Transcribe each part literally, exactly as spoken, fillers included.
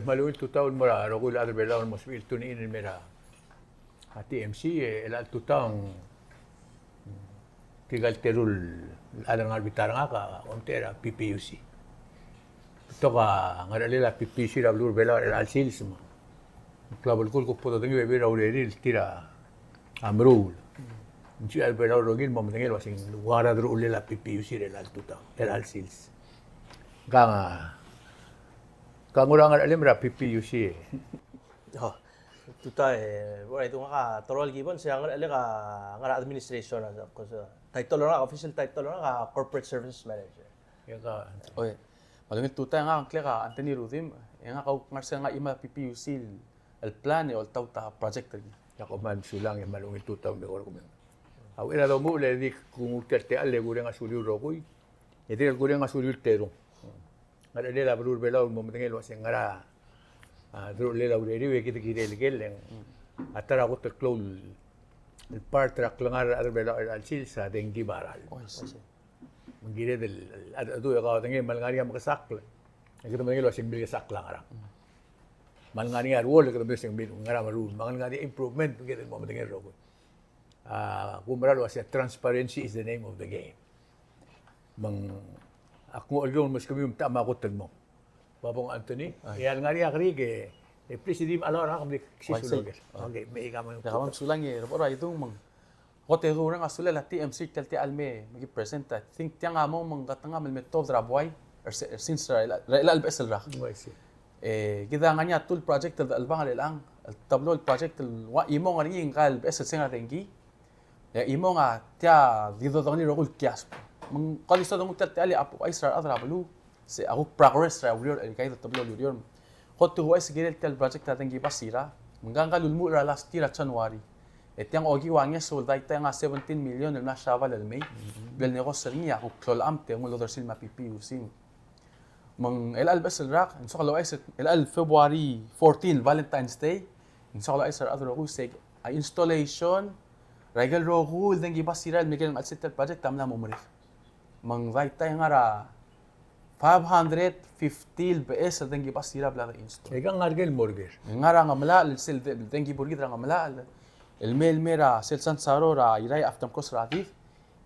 Me a ungil tutau el mo er a rokui el chad er a Belau el mo sebechir el tune in el mei er a T M C, e chelecha el tutau ng tirka el teru el chad el ngar er a bita er ngak a omtechei er a P P U C. Betok a ngerechelel a P P U C er a beluu er a Belau er chelecha el sils me ng klou a belkul el kuk bo dodengei a bebil er a urerir el tir a meruul. Ng sebechir a Belau el rokir el mo medengei el uasei ng ua ngera a deruchellel a P P U C er chelecha el tutau, er chelecha el sils. Ngka, ngka nguu er a ngerechelem er a P P U C? Oh, tutau e, bo er a idung, ngak a Torol Gibbons, e a ngerechelek a ngar er a administration, a, ko se, title er ngak, official title er ngak a Corporate Services Manager. Ia ka. Oi. Me a ungil tutau e ngak a ngklek a Anthony Rudimch, e ngak a ngar er sel ngar er a chimo er a P P U C el plan e oltaut a project er ngii. Ia ko, me a mesulang e me a ungil tutau me kora kumeng. A uchei er a domuchel e di kuk nguu tia el techall e kureng a suliu el rokui, e dirrek el kureng a suliu el terung. Ngerechelel a beluu er a Belau el mo medengei el uasei ng ngera a deruchellel a ureriu e kid a kirel el, e ng a ta er a kot el klou el part er a klengar er a rechad er a Belau er chelecha el sils a dengki me a ralm. Oh, I see. Me ng kired el, el, el, a dedu e kau a dengei me a lengar er ngii a mekesakl, e kede medengei el uasei ng milkesakl a ngerang. Mm. Me a lengar er ngii a ruoll e kede medengei el uasei ng mil, ngera meruul. Me a lengar er ngii a improvement, me kede mo medengei el rokui. A, kumerang el uasei transparency is the name of the game. Me ng, ak nguu el kmo meskemiu me te mla kot el mo. Babong Anthony, ai, e a lengar er ngii a kerik e, e please di me a locha er ngak me di ksisel. Uaisei. Oker. Okay, me ika me. Ia ka, me a mesulang e, er a bo er a idung me ng, kot e dureng a sulel a T M C tia el techall el mei, me ki present, I think tiang a mo me ng katengam el me tuobed er a buai, er se, er sils er a, er a, er a chelecha el beches el rak. Uaisei. E kid a ngar er ngii a two el project el dechelebangel er chelechang, el teblo el project el ua chimong er ngii ngka el beches el seng er a dengki. E a chimong a tia di dodengelii el rokui el kiasb. Me ng ko di soak el nguu tia el techall e a bo chais er a rechad er a beluu, se a kuk progress er a ureor, el kaid el teblo el ureor. Kot e kuk ouchais el kirel tia el project er a dengki basira, me ngka, ngka el ulemuchel er a last year er a January. E tiang okiu a ngeso el daitai a ngar er a seventeen million el mla er a Siabal el mei. Bla el nekos er ngii a kuk klou el chemt e nguu el odersii me a P P U C. Me ng chelecha el beches el rak, ng soak el ouchais, chelecha el February fourteen, Valentine's Day, ng soak el ouchais er a rechad el rokui se a installation er a ikel rokui el dengki basira el mle kirel ngar er sel project a mla mo merek. Me ng daitai a ngar er a five hundred fifty el beches el dengki basira el bla de install. Ika ngar er ker el mo er ker? Ngar er a Ngemelachel, sel de-, dengki bo er kid er a Ngemelachel, el mei, el mei er a sel Sansaro er a Irrai after cross er a Did.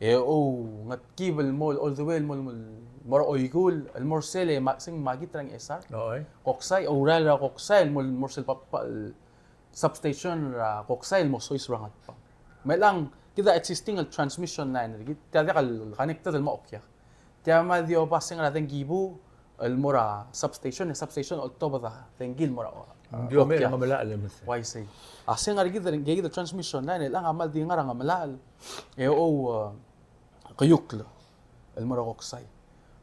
E ou, ngetkib el mo, all the way el mo, el mo, el mo er a Oikull, el mo er sel e ma-, se ng makit er a Ngchesar. Oi. Koksai, ourael er a Koksai, el mo, el mo er sel pa-, pa-, el substation er a Koksai, el mo soiseb er a Ngatpang. Me chelechang, kid a existing el transmission line er kid, tia diak el connected el mo okiak. Tia me a di oba seng er a dengki buu, el mo er a substation, e substation oltobed a dengki el mo er a, a, ng di omei er a Ngemelachel el mesa. Uaisei. A seng er kid, kid el transmission line, e chelechang a kmal di ngar er a Ngemelachel, e ou, a, keiukl el mo er a Koksai.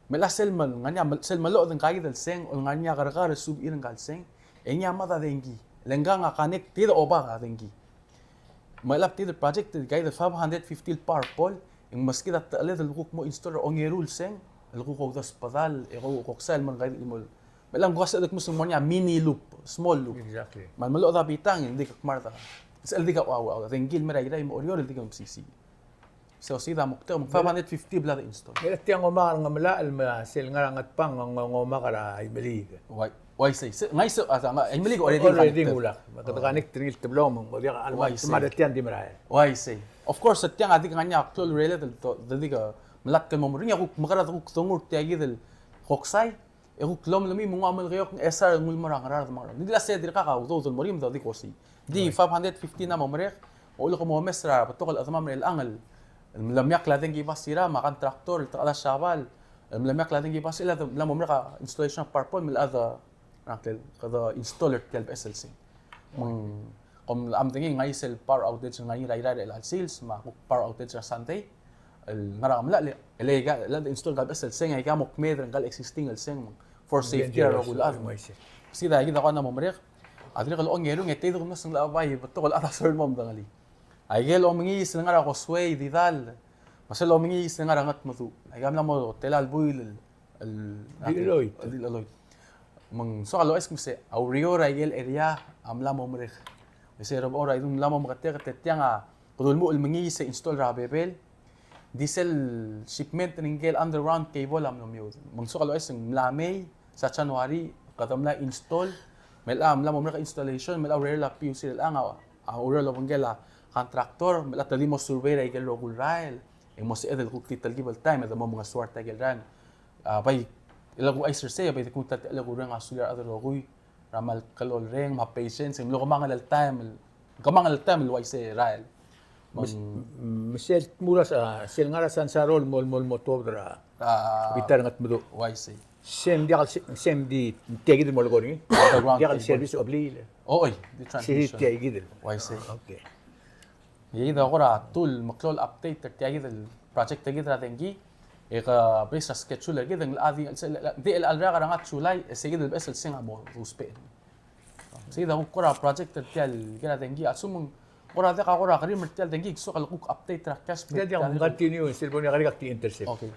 Me chelechang sel me, ngar er ngii a, sel meloched ngka kid el seng, el ngar er ngii a kerrekar el subechir ngka el seng, e ngii a mad a dengki. Le ngkang a connect, tia di oba a dengki. Me a chelechang tia el project, tia el five hundred fifty el power pole, e ng meskid a techelled el kuk mo install er a ongeru el seng, el kuk oudesbedall, e ko-, Koksai el mo er ngka el mo. Me chelechang ng kuk sebeched el kmo se ng mo er ngii a mini loop, small loop. Exactly. Me a meloched a bitang, e ng di kuk mad a. Sel di kuk ua, ua, ua, dengki el mei er a Irrai me a Oreor, el di kuk mesisiich. So, sei a moktek, me ng five hundred fifty bla de install. E tiang omak er a Ngemelachel, me sel ngar er a Ngatpang, ng, ng omak er a Imeliik. Uai. Uaisei, se, ngai se, a, ngai, Imeliik already connected. Already ng ulak. Me kede connect er ngii el teblo me ng, mo diak a, uaisei, me a tiang di merael. Uaisei. Of course, tiang a di ngar er ngii a klou el related el to, di, di ke melatk el mo er ngii, a kuk mekerang e kuk dongur tia kid el Koksai, e kuk lomelemii me ng ua Melekeok, Ngchesar, el nguu el mo er a Ngaraard me a Ngaraard. Ng di le sei a dirkak a udoud el mo er ngii me di kosii. Di five hundred fifty a mo merek, e uchul e ke mo omes er a betok el chedemam er chelechang el, el mlemiakl a dengki basira, me a contractor, el tekoi er a Siabal, el mlemiakl a dengki basira, el mla mo merek a installation a power pole, me a chad er a ngklel, kede install er tia el beches el seng. Me ng, kom mla medengei, ngai sel power outage el ngar er ngii er a Irrai er chelecha el sils, me a kuk power outage er a Sunday, el ngar er a Ngemelachel, el, el, el, el install ngka el beches el seng, e aika mo kmeed er ngka el existing el seng, me ng for safety er a rokui el chad. Sei a kid a kuk mla mo merek, a dirrek el ongeru, e te di kuk mlo sengelecha bai, betok el chad a soal el mo medengelii. Aike el omengiis el ngar er a Causeway, Didal, me sel omengiis el ngar er a Ngatmeduch. Aika a mla mo tela el buil el, el, el di cheloit. El di cheloit. Me ng soak el ouchais el kmo se a ureor er aike el area a mla mo merek. Me se er a bo er a idung mla mo meketeket e tiang a kede ulemuchel el mengiis e install er a bebel. Di sel shipment er ngike el underground cable a mlo miud. Me ng soak el ouchais el mla mei, se er a January, kede mla install, Me chelechang a mla mo merek a installation, me chelechang a urerel a PUC er chelechang a, a ureor el obengkel a contractor, me chelechang te di mo survey er a ikel rokui el rael, e mo sebeched el kuk di telkib el taem e de mo mengesuar tia ikel rael. A, bai, el kuk chais er sei, bai de kuk ta el kuk reng a sulir a rechad el rokui er a kmal klou el reng me a patience, e mlo kemanget el taem el, kemanget el taem el uaisei el rael. Me sel, me sel dmu er a, sel ngar er a Sansaro el mo, mo, mo tuobed er a, a, bita er a Ngatmeduch. Uaisei. Sel diak el, sel di, tia kid el mo lekoi er ngii. Underground cable. Diak el service a blil. O, oi, di transmission. Sel tia kid el. Uaisei. Okay. E kid a kora tul meklou el update er tia kid el project er kid er a dengki. E ke based er a schedule er kid, ng di, di el, el rak er a ngat July, e se kid el beches el seng a mo dousbech. Se kid a kuk kora project er tia el ker a dengki, a lsekum ng kora diak a kora kerim er tia el dengki, soak el kuk update er a cash. Tia diak, continue, sel bo er ngii a kerik ak di intercept. Okay.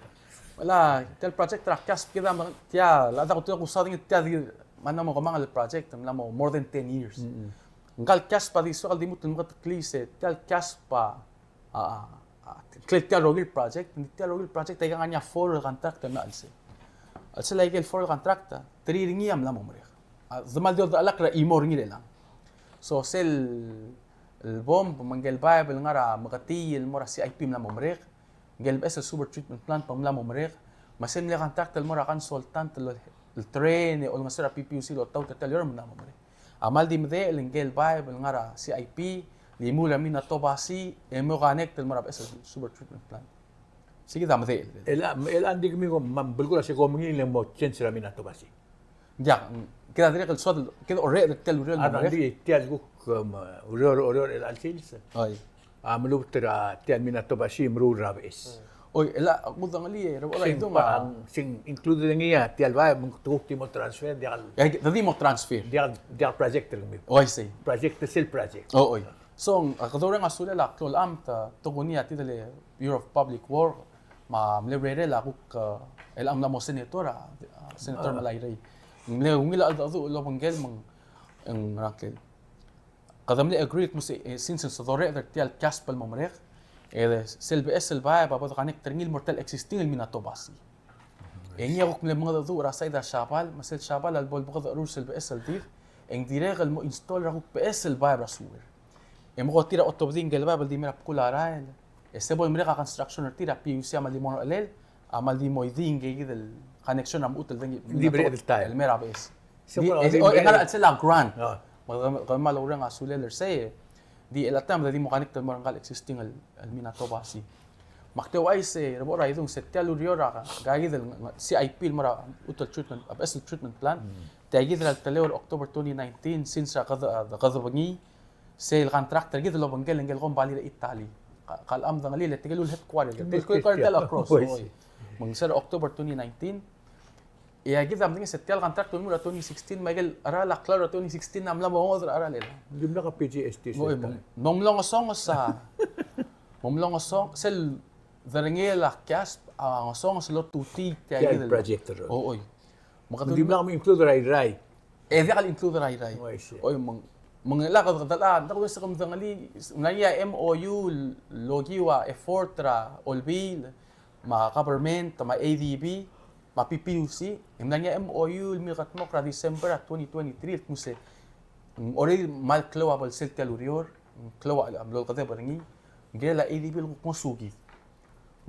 Tia el project er a cash kid a, tia, a diak kuk soad er ngii tia di, me ng mo kemanget el project, ng mla mo more than ten years. Ngka el cash a di soak el di lmuut el meketeklii se, tia el cash a a, a, a, ngklel tia el rokui el project, ng di tia el rokui el project a ika ngar er ngii a forward contract el mla chelsel. A chelsel a ikel forward contract, te rirellii a mla mo merek. A, de kmal di oldechelakl er a chimo er ngii er chelechang. So, sel, el bomb, me ngike el pipe el ngar er a Meketii el mo er a CIP a mla mo merek. Ngike el beches el sewer treatment plant a mla mo merek. Me sel mle contract el mo er a consultant el, el train e olengeseu er a PPUC el oltaut er tia el ureor a mla mo merek. A kmal di medechel ngike el pipe el ngar er a CIP, el imul er a Minatobashi, e mo connect el mo er a beches el sewer treatment plant. Se kid a medechel. Chelecha, chelecha ng di kemiu me a belkul a se kom ngii el mo change er a Minatobashi. Diak, kid a dirrek el soad, kid a orreched er tia el ureor el mo merek. Ng di tia el kuk, um, ureor, ureor er chelecha el sils. Oi. A, melubet er a tia el Minatobashi e meruul er a beches. Oi, e le ak mo dengelii e, Rebo, a idung a. Seng include er ngii a tia el bae, me ng kuk di mo transfer, diak el. E, te di mo transfer. Diak, diak project er kemiu. Oi, sei. Project, sel project. O, oi. So, a kede oureng a sulel a klou el amt, a, tokuni a tia el Bureau of Public Work, me a mle urerel a kuk, a, el mla mo senator, a, a, Senator Melairei. Mle ungil a cheldecheduch el obengkel me ng, ng, ngera ngklel. Kede mle agree el kmo se, e, since se dorreched er tia el cash el mo merek, e, sel beches el bae a bo de connect er ngii el mo er tia el existing el Minatobashi. E ngii a kuk mle mengedecheduch er a side er a Siabal, me sel Siabal a lebo el bekedecherur sel beches el deed, e ng dirrek el mo install er a kuk beches el bae er a sewer. E mo ko tir a otobedii ngike el bae el di mei er a bkul a rael, e se bo lemerek a construction er tir a PUC a kmal di mo er a chelel, a kmal di mo di ngike kid el connection a mechut el dengki. Di bere el taem el mei er a beches. Di, e, o, e ngar er a chelsel a grant. Me kede, kede kmal oureng a sulel er sei, e di el taem e di mo connect el mo er ngka el existing el, el Minatobashi. Me ak di ouchais e, Rebo, er a idung se tia el ureor er a, ngka kid el, ng, CIP el mo er a, util treatment, a beches el treatment plant. Tia kid er a teleu er a October twenty nineteen, since a kede, a, kede bengii, sel contractor kid el obengkel ngike el kombalii er a Italy. Ka, ka el mdengelii el tirke el headquarter. Tirke el headquarter el across. Oi. Me ng se er a October twenty nineteen. E a kid a medengei se tia el contract el mo er a twenty sixteen, me a ikel cheral a klalo er a twenty sixteen a mla mo ngodech er a cheral el. Ng dimlak a PGST. Oi, me ng, me ng mlo ngesonges a, me ng mlo ngesonges, sel derengel a cash a ngesonges el otutii tia kid el project er. O, oi. Me kede dimlak mo include er a Irrai. E diak el include er a Irrai. Oh, I see. Oi, me ng, me ng lak, kede, kede, a, ng diak kudengei se ke medengelii, ng mla er ngii a MOU el okiu a effort er a Olbiil, me a government, me a ADB, me a PPUC, e ng mla er ngii a MOU el mle kedmokl er a December er a twenty twenty-three, el kmo se, mm, already kmal klou a belsel tia el ureor, klou a, a mlo kedeb er ngii, ng kirel a ADB el kuk mo sukid.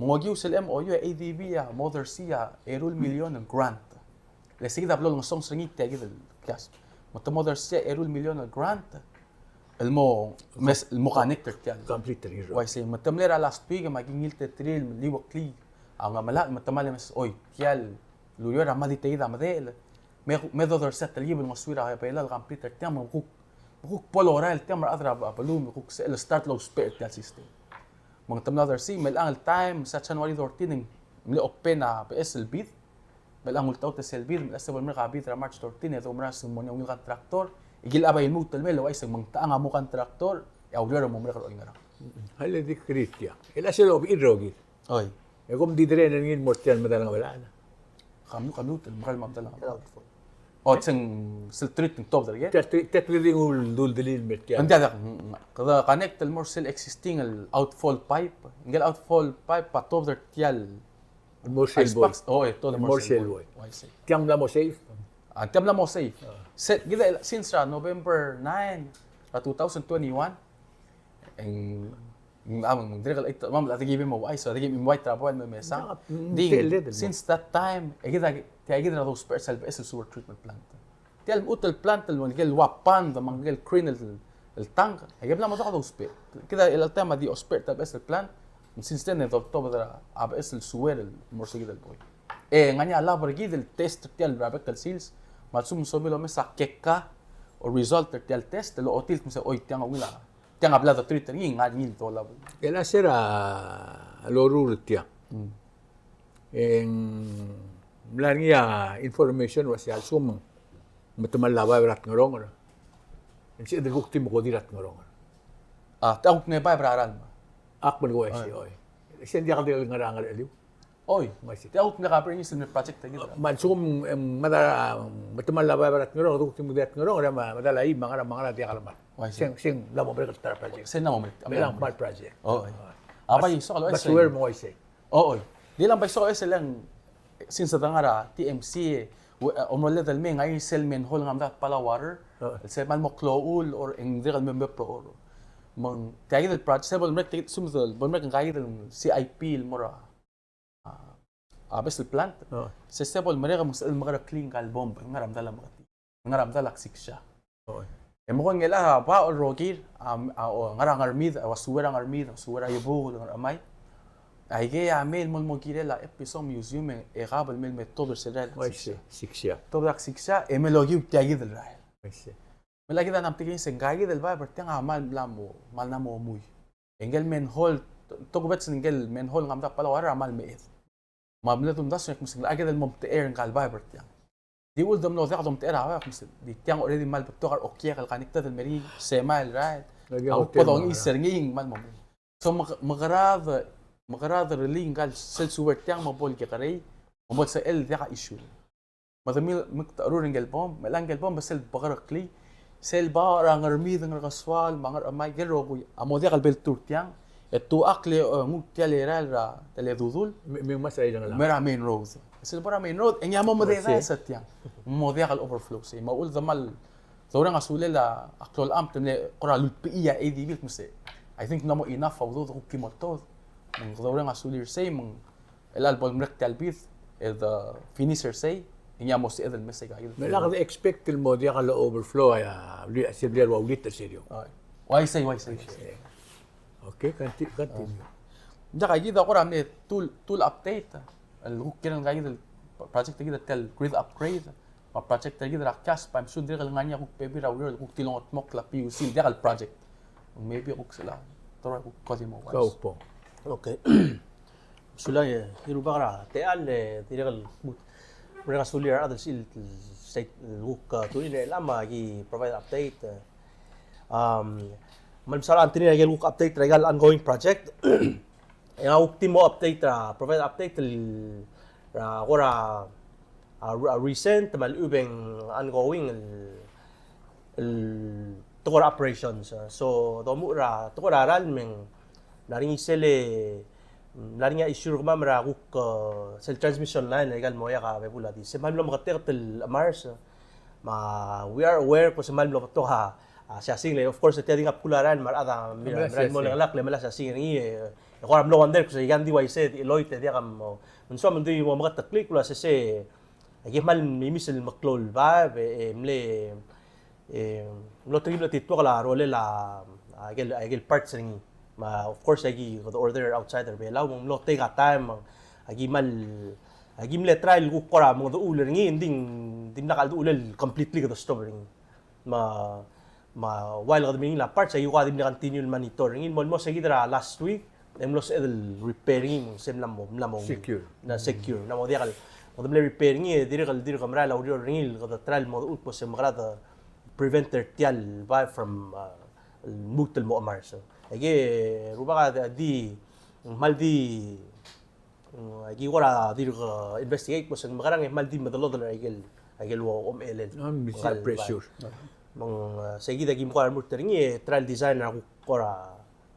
Me ng okiu sel MOU e a ADB a mo odersii a eru el million el grant. Le se kid a blo lengesonges er ngii tia kid el cash. Me te mo odersii a eru el million el grant el mo, mes, el mo connect er tia el. Complete er ngii. Uaisei, me te mle er a last week me aki ngilteterir el meliueklii a ngemelachel, me te mle mes, oi, tia el ureor a mla di tia kid a medechel. Me, me dodersii a telkib el ngosuir a Belau el complete er tiang, me kuk, me kuk bo lorael tiang me a rechad er a beluu me kuk sel start el ousbech er tia el system. Me ng te mla odersii, me chelechang el taem, se er a January thirteen, ng mle open a beches el bid, me chelechang ultaut sel bid, me chelechang se bo lemerek a bid er a March thirteen, e doumerang se ng mo er ngii a ungil contractor, e kid a bai lmuut el mei el ouchais me ng techang a mo contractor, e a ureor a mo merek er oingerang. Chelecha di kritia. Chelecha sel obechir el rokir. Oi. E kom di drain er ngii el mo er tia el medal a Ngebelchad. Kam, kam lmuut el medal a Ngebelchad. O, se ng sel treat ng tobed er ngii. Tia treat, tia treat ng uldulii el mer tia. Ng diak, diak, ng, ng, kede connect el mo er sel existing el outfall pipe. Ngike el outfall pipe a tobed er tia el mo er sel buoi. O, e, tobed el mo er sel buoi. Mo er sel buoi. O, I see. Tiang mla mo safe? A, ng tia mla mo sei. Se, kid a, since er a November nine, er a two thousand twenty-one, e ng, ng, a, ng dirrek el, me a, me a, a, di ki mo uaisei, di ki mo uai travel me mesa. Ng, ng, di, ng, since that time, e kid a, tia kid a dousbech er sel beches el sewer treatment plant. Tia el mechut el plant el, el ua pond, me ngike el crane el, el tank, e kid a mla mo diak dousbech. Kid a, el time a di ousbech er tia el beches el plant, since then, e doltobed er a beches el sewer el mo er se kid el buil. E ng ngar er ngii a lab er kid el test er tia el bek el sils, me a lsekum ng somiu el omes a keka, o result er tia el test, el ochotii el kmo se, oi, tiang a ungil a, tiang a bla de treat er ngii, ng ngar er ngii el dolab. El a se er a loruul er tiang. Mm. E ng mla er ngii a information el ua se a lsekum ng metemall a baeb er a Tngeronger, e ng sebeched el kuk di mekodir a Tngeronger. A, te a kuk mle baeb er a ralm. Ak melekoi a isei, oi. Isei ng diak di ngar er a Ngercheliu. Oi, ng uaisei. Te a kuk mle cover er ngii sel mle project er kid. Me a lsekum, em, mada, metemall a baeb er a Tngeronger, kuk di mekodir a Tngeronger, me a medal a ib, me a ngerang, me a ngerang, diak lemad. Uaisei. Seng, seng, mla mo merek el ta er a project. Seng mla mo merek. Me a mla mo merek el project. Oi. A bai soak el uaisei. But where me uaisei. O, oi. Di le ng bai soak el uaisei le ng, since a dengar er a T M C, we, e, omroled el mei, ng ngar er ngii sel manhole el ngar er a medal a Palau Water. O. El se kmal mo klou el, or, e ng dirrek el me, me klou el. Me ng, tia kid el project, se bo lemerek, tia kid, sel bo lemerek ngka kid el C I P el mo er a, a, a beches el plant. O. Se, se bo lemerek me ng sebeched el mekereklii ngka el bomb, ngar er a medal a Meketii. Ngar er a medal a Ksiksha. Oi. E me ko ngii el a, ba, el rokir, a, a, o, ngar er a Ngermid, a, ua sewer er a Ngermid, ua sewer er a Iebukel, ngar er a Ngerchemai. Aike a mei el mo, mo kirel a Epsom Museum, e, e kab el mei el me tobed er sel rael a Ksiksha. Oi, Ksiksha. Tobed a Ksiksha, e me lokiu tia kid el rael. Oi, Ksiksha. Me a kid a mla metik er ngii se ngka kid el baeb er tiang a kmal mla mo, kmal mla mo mui. E ngike el manhole, to-, tokubets ngike el manhole el ngar er a medal a Palau Water a kmal meched. Me a mle dumdasu e kmo se ng kid el mo omtechei er ngka el baeb er tiang. Di uchul de mlo diak domtechei er a baeb, e kmo se, di tiang already kmal betok a reokiak el connected el mer ngii, semi el rael. A kuk bo dongiis er ngii, kmal mo mui. So, me-, mekerang, mekerang el release ngka el sel sewer er tiang me bo el kekerei, me bo el sebechel el diak a issue. Me de mle, me te cheroid er ngike el bomb, me chelechang ngike el bomb, me sel bekereklii, sel ba er a Ngermid, Ngerkesoaol, me a Ngerchemai, ngike el rokui a mo diak el bo el tur tiang, e tuchakl e, e, nguu tia el rael er a, tia el dudul. Me, me ngmasech er a, me er a main road. Sel bo er a main road, e ngii a mo mededaes er tiang. Mo diak el overflow sei. Me a uchul de kmal doureng a sulel a, a klou el amt, me ng kora lulebechii a A D B el kmo se, I think ng mo enough a udoud el kuk ki mo tobed. Me ng doureng a sulir sei, me ng el a bo lemerek tia el bid, e de finish er sei, e ngii a mo sebeched el mesa aika kid. Me lak de expect el mo diak el overflow a, a, sel blil a ua uliterir. Oi. Uaisei, uaisei. Okay, conti-, continue. Ng diak, aika kid a kora mle tool, tool update, el kuk kirel ngka kid el project er kid el tia el grid upgrade. Me a project er kid er a cash, me a lsekum ng dirrek el ngar er ngii a kuk bebil er a ureor el kuk di longetmokl a P U C, diak el project. Maybe kuk sel a, toro kuk kodi mo uaisei. Kau po. Okay. Sulang e, e rubak er a techall e dirrek el kuk, mereng a sulir a rechad el sel, sel kuk, uh, tune in er chelechang me aki provide update, uh, um, me ng soal a continue er a ikel kuk update er a ikel ongoing project. E ng kuk di mo update er a, provide update el, er a, kora, a, a recent, me a lechub e ng ongoing el, el tekoi er a operations. So, domuchel er a tekoi er a ralm e ng mla er ngii sel, mla er ngii a issue er kemam er a kuk, uh, sel transmission line er a ikel mo iak a bebul a di. Se kmal mlo meketeket el chemars. Me we are aware, ko se kmal mlo betok a, a, siasing le, of course, tia di ngak bkul a rael me a rechad a mera el mo lengelakl e melai a siasing er ngii, e, e kora mlo wonder, ko se ikan di uaisei, di cheloit, e diak a mo, me ng soam e ng di mo meketeklii, kuk ua se se, e, aki kmal mimis el meklou el baeb, e, e, mle, e, mlo tekingel a tituak el rolel a, a, ikel, a, ikel parts er ngii. Me, of course, aki kede order outside er a Belau, me ng mlo take a time, me aki kmal, aki mle try el kuk kora mengedecheduch er ngii, e ng di, dimlak a cheldechedechul el completely kede stop er ngii. Me, me while kede milengil a parts, e aki kora di mle continue el monitor er ngii, el mo, el mo se kid er a last week, e ng mlo sebeched el repair er ngii, me se mla mo, mla mo secure. Mla secure, mla mo diak el, kede mle repair er ngii, e dirrek el, dirrek el merael a ureor er ngii, kede try el mo dechut, ko se mekerang e prevent er tia el baeb from, uh, lmuut el mo chemars. So, aike, rubak a di, kmal di, mm, aki kora dirk, uh, investigate, ko se ng mekerang e kmal di medelodel er a ikel, a ikel ua omechelel. Ah, me ng kora pressure. Me ng, uh, se kid aki mo kora lmuut er ngii, e try el design er a kuk kora,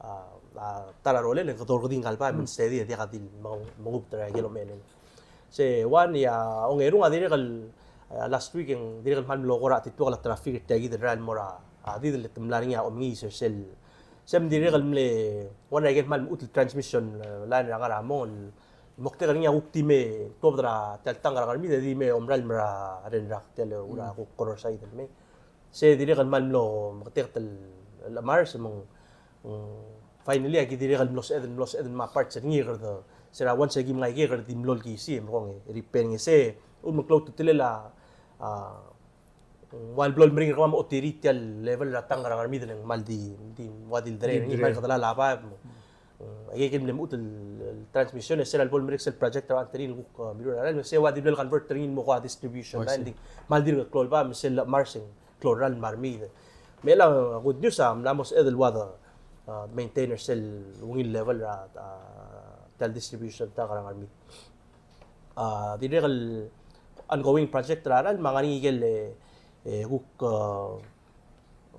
uh, uh, ta er a rolel, e kede orrekedii ngka el baeb, me ng steady, e diak di meng-, mengubet er a ikel omechelel. Se one, e a ongerung a dirrek el, A, last week e ng dirrek el kmal mlo kora tituak el traffic er tia kid el rael el mo er a, a, di el te mla er ngii a omngiis er sel. Se me ng dirrek el mle, one er a ikel kmal mechut el transmission, e, line er a ngar er a mong, el moktek er ngii a kuk di me tuobed er a tia el tank er a Ngermid, e di me omerael el mo er a Renrak tia el ura kuk koror side el me. Se dirrek el kmal mlo meketeket el, el mars, me ng, mm, finally, aki dirrek el mlo sebeched, mlo sebeched el me a parts er ngii e kede, se er a once e ki mngai e kede di mlo el kisi, e merekong e repair er ngii. Se, uchul me ng klou a ultutelel a, a, ng ua el blo el meringel er kemam a otirir tia el level er a tank er a Ngermid e ng kmal di, di ua di el dere er ngii, kmal kedalal a baeb, me, mm, aike el mle mechut el, el transmission, e se er a lebo el merek sel project er a antenna el kuk, a, mirruul er a rael, me se ua di blo el convert er ngii el mo kuk a distribution line, di kmal dirk klou el baeb, me sel mars e ng klou el rael me a Ngermid. Me a good news a mla mo sebeched el ua de, a, maintain er sel ungil level er a, a, tia el distribution tank er a Ngermid. A, dirrek el ongoing project er a rael me a ngar er ngii ikel, e, e, kuk, a,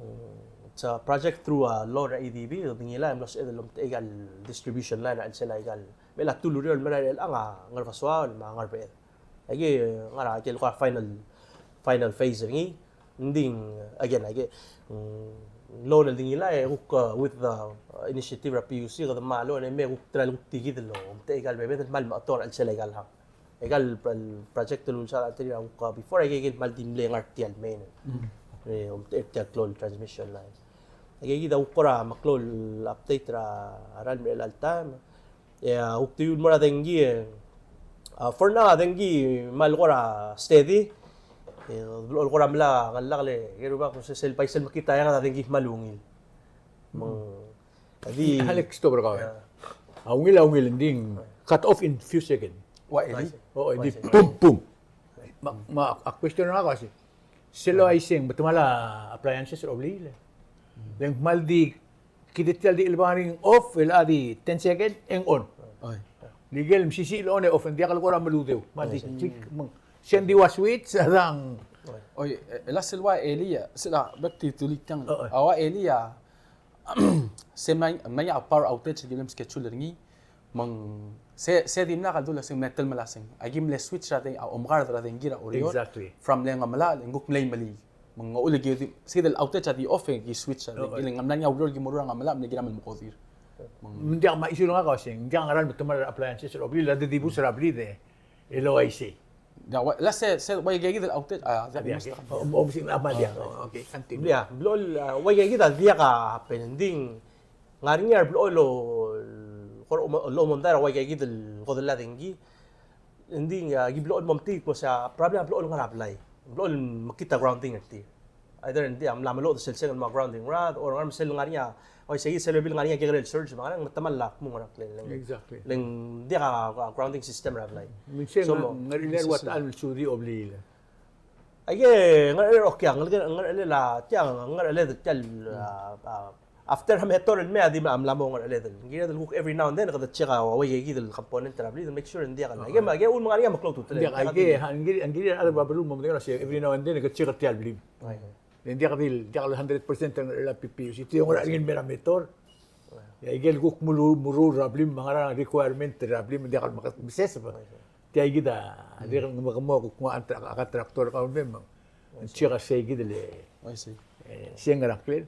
mm, it's a project through a loan er a A D B, e ng ngilai e mlo sebeched el omtechei aika el distribution line er a chelsel aika el, me a ta el ureor el merael er chelechang a Ngerkesoaol me a Ngerbeched. Aike, ngar er a ikel kora final, final phase er ngii. Ng di, again, aike, mm, loan el di ngilai, e kuk, uh, with the, uh, initiative er a P U C, kede mla loan, e me kuk ta el kuk di kid el omtechei aika el bebil, me a kmal mechitong er a chelsel aika el hang. Aika el pro-, el project el ulsaod er tir a kuk, uh, before, aike, aike el kmal di mle ngar er tia el main. Mm. E, omtechei er tia el klou el transmission line. Aike kid a kuk kora meklou el update er a, er a rael el merael el taem. E, a, kuk di ua el mo er a dengki, e, a, for now a dengki kmal kora steady. E, blechoel kora mla ngellakl e, ke rubak, se sel bai sel mekngit a eanged a dengki kmal ungil. Me ng, a di Alex, stop er kau, e. A ungil, a ungil, ng di cut off in few second. Ua elii. O, e di pum, pum. Me, me a question er ngak a se, sel uaisei, me te mla appliances er a blil. Le ng kmal di kid tia el di el bang er ngii off, el a di ten second, e ng on. Oi. Di ikel mesisiich el on e off, ng diak el kora meludeu. Me a di click, me ng, se ng di ua switch, a dang. Oi, e, el a sel ua elii a, sel a, bek di tulik tiang. Oi. A ua elii a, se mla, mla er ngii a power outage, di mle schedule er ngii. Me ng se, se dimlak a dul a se ng mle telmelaseng. Aki mle switch er a deng-, a omekard er a dengki er a Oreor. Exactly. From le ng ngemelachel, e ng kuk mle melii. Me ng uchul e ki di, se di el outage a di off e ki switch er a dengki. Le ng mla er ngii a ureor e ki meruul er a ngemelachel, me ng kirel el mekodir. Me ng diak, me a issue er ngak a se ng diak a ngera el metemall er a appliances er a blil, a di dibus er a blil e. El uaisei. Ia, ua, le se, se, ua ikakid el outage, a, diak, diak, diak. O, o, si, a, me diak. O, okay, continue. Ia, blechoel, a, ua ikakid a diak a happen, ng di ng ngar er ngii a blechoel el, el, el omdasu er a ua ikakid el kodellel a dengki. Ng di, a, ki blechoel el mo metik, ko se a problem a blechoel el ngar er a blai. Blechoel el mekngit a grounding er tir. Either ng di a mla meloched sel seng el mo grounding rod, or ngar er sel ngar er ngii a, ua isei sel bebil ngar er ngii a kekerei el surge, me ngar er ngii a metemall a kmung er a ngklel. Exactly. Le ng diak a, a grounding system er a blai. Me ng sel ngar er ngii a ua techall el sudii a blil. Aike, ngar er ngii, okay, ngar er ngii, ngar er ngii a, tia, ngar er ngii tia el, a, a, after a meteor el mei a di mla, mla mo ngar er ngii. Ng kired el kuk every now and then, kede check a ua ikakid el component er a blil, make sure ng diak el. Aike, me, aike, uchul me ngar er ngii a meklou a ultutelel. Diak, aike, ng kired, ng kired el chad el babilum, me ng diak el se, every now and then, kede check er tia el blil. Aike. Le ng diak di, diak el hundred percent er a P P U C, tia el ngar er ngii el mei er a meteor. Ia, ikel kuk meruul, meruul er a blil, me a ngerang requirement er a blil, me ng diak el mekeseseb. Tia kid a, dirrek el mo kuk nguu a contractor er kau el mei, me ng check er sei kid el, e, seng er a ngklel.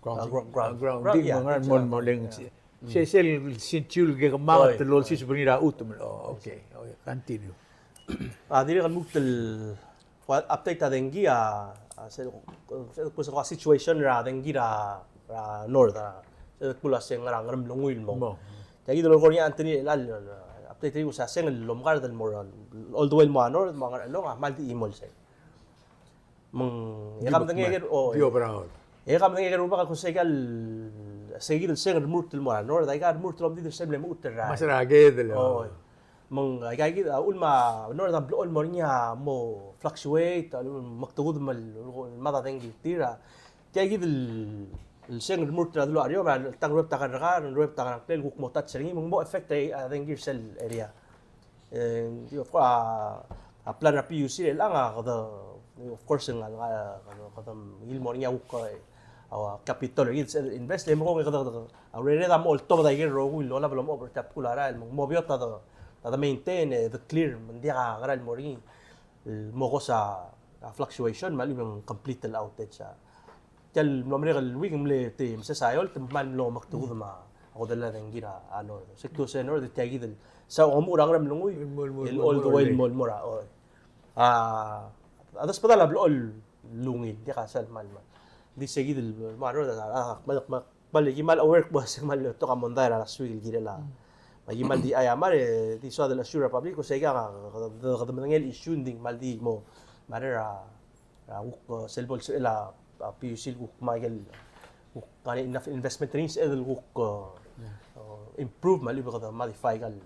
Grounding. Grounding, me a ngerang mo, mo le ng se, sel sinsiul ke kemanget el olsiseb er ngii er a chutem. O, okay, okay, continue. A, dirrek el lmuut el Ua update a dengki a, a, se, se, se, se situation er a dengki er a, er a north, a, se kmo a se ngar er a Ngeremlengui el mong. Mong. Tia kid el olekoi er ngii a antenna el, el, update er ngii a se ng el omekard el mo er a, all the way el mo er a north, mo er a Ngerchelong, a kmal di chimo el sei. Me ng, e kede medengei, o, di overall. E kede medengei e rubak el kmo se ikal, se kid el se ng remurt el mo er a north, aika remurt el omdid er sel mle mechut er a. Mas er a kid el. O. Me ng, aika kid, a, uchul me a, north a blechoel el mo er ngii a mo fluctuate, a, mekdekudem el, el mad a dengki er tir, a. Tia kid el, el se ng remurt er a dulu er a Oreor, me a tang ruebet a kerrekar, ruebet a kerrekar, el kuk mo touch er ngii, me ng mo affect a, a dengki er sel area. E, di, of course, a, a plan er a P U C er chelechang a, kede, of course, ng, a, kede, kede ngii el mo er ngii a kuk, a, capital er ngii el invest, e merekong e kede, kede, a urered a mo oltobed a ikel rokui el lolab el omechobech er tia el bkul a rael, me ng mo beot a de, a de maintain, e de clear, me ng diak a ngera el mo er ngii, el mo kos a, a fluctuation me a lechub e ng complete el outage a. Tia el mlo merek el week e ng mle te mesa saiol, te kmal mlo mekdukl me a kodellel a dengki er a North. Se kdu se North, tia kid el, se a omuchel er a Ngeremlengui, el mo, el mo, el mo, el mo, el mo er a, o. A, a desbedall a blechoel el ungil, diak a sel kmal, kmal. Di se kid el, mo er a North, a, a, kmal, kmal, kmal, ki kmal aware bo se kmal betok a mondai er a last week el kirel a. Me ki kmal di aiamar, e, di soad el assure er a public, ko se kid a, kede, kede medengei el issue, ng di kmal di mo, me a, a, kuk, e, sel bo el sebechel a, a, P U C el kuk me a ikel, kuk ngar er ngii a investment er ngii el sebeched el kuk, e, e, improve me a lechub e kede modify aika el.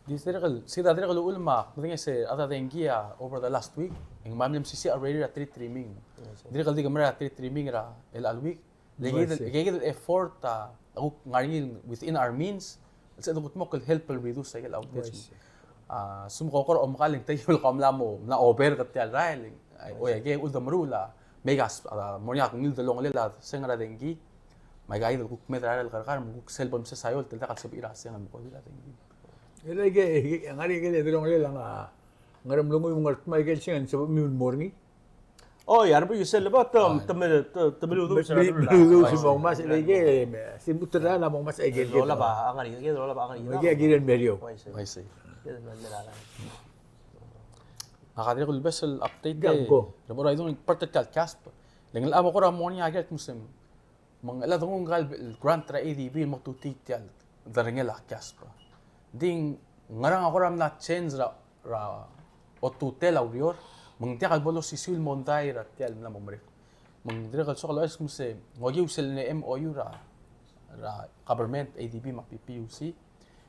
Di se dirrek el, se kid a dirrek el uchul me ak medengei se a rechad er a dengki a over the last week, e ng kmal mle mesisiich a rate er a tree trimming. Yes, sir. Dirrek el di ke mera er a tree trimming er a chelecha el week, le kid, le kid el effort a kuk ngar er ngii within our means, el sebeched el kutmokl el help el reduce aike el outage. A, se mo ko er a omekall e ng tekiu el kau mla mo, mla over er tia el rael. Oi, aike uldemeruul a, me aika, a, mo er ngii a kungil delongelel a seng er a dengki. Me aika el kuk mei er a rael el kerkar, me kuk sel bo el mesa saiol, te diak el sebechir a seng el mo kodid er a dengki. E le aike, aike, ngar er ngii aike el delongelel a Ngeremlengui me a Ngardmau, aike el seng el sebechemiu el mo er ngii. Oi, a rebechiu sel lebo, te, te me, te, te meludu, me, me, meludu, se mo ngmasech, e le aike, me, se mo terang a mo ngmasech aike el, el olab a ngar er ngii, el olab a ngar er ngii. Aike el kirel meriou. Uaisei. Uaisei. Kede mla mera. Ngak a dirrek el best el update e, rebo er a idung, part er tia el CASP. Le ng locha mo kora mo er ngii a ikel kmo se Me ng chelecha de nguu ngka el grant er a A D B el mo tutii tia el derengel a CASP. Ng di ngerang a kora mla change er a, er a otutel a ureor, me ng diak el bo losisiu el mondai er tia el mla mo merek. Me ng dirrek el soak el ouchais el kmo se ng okiu sel MOU er a, er a government, A D B me a P P U C.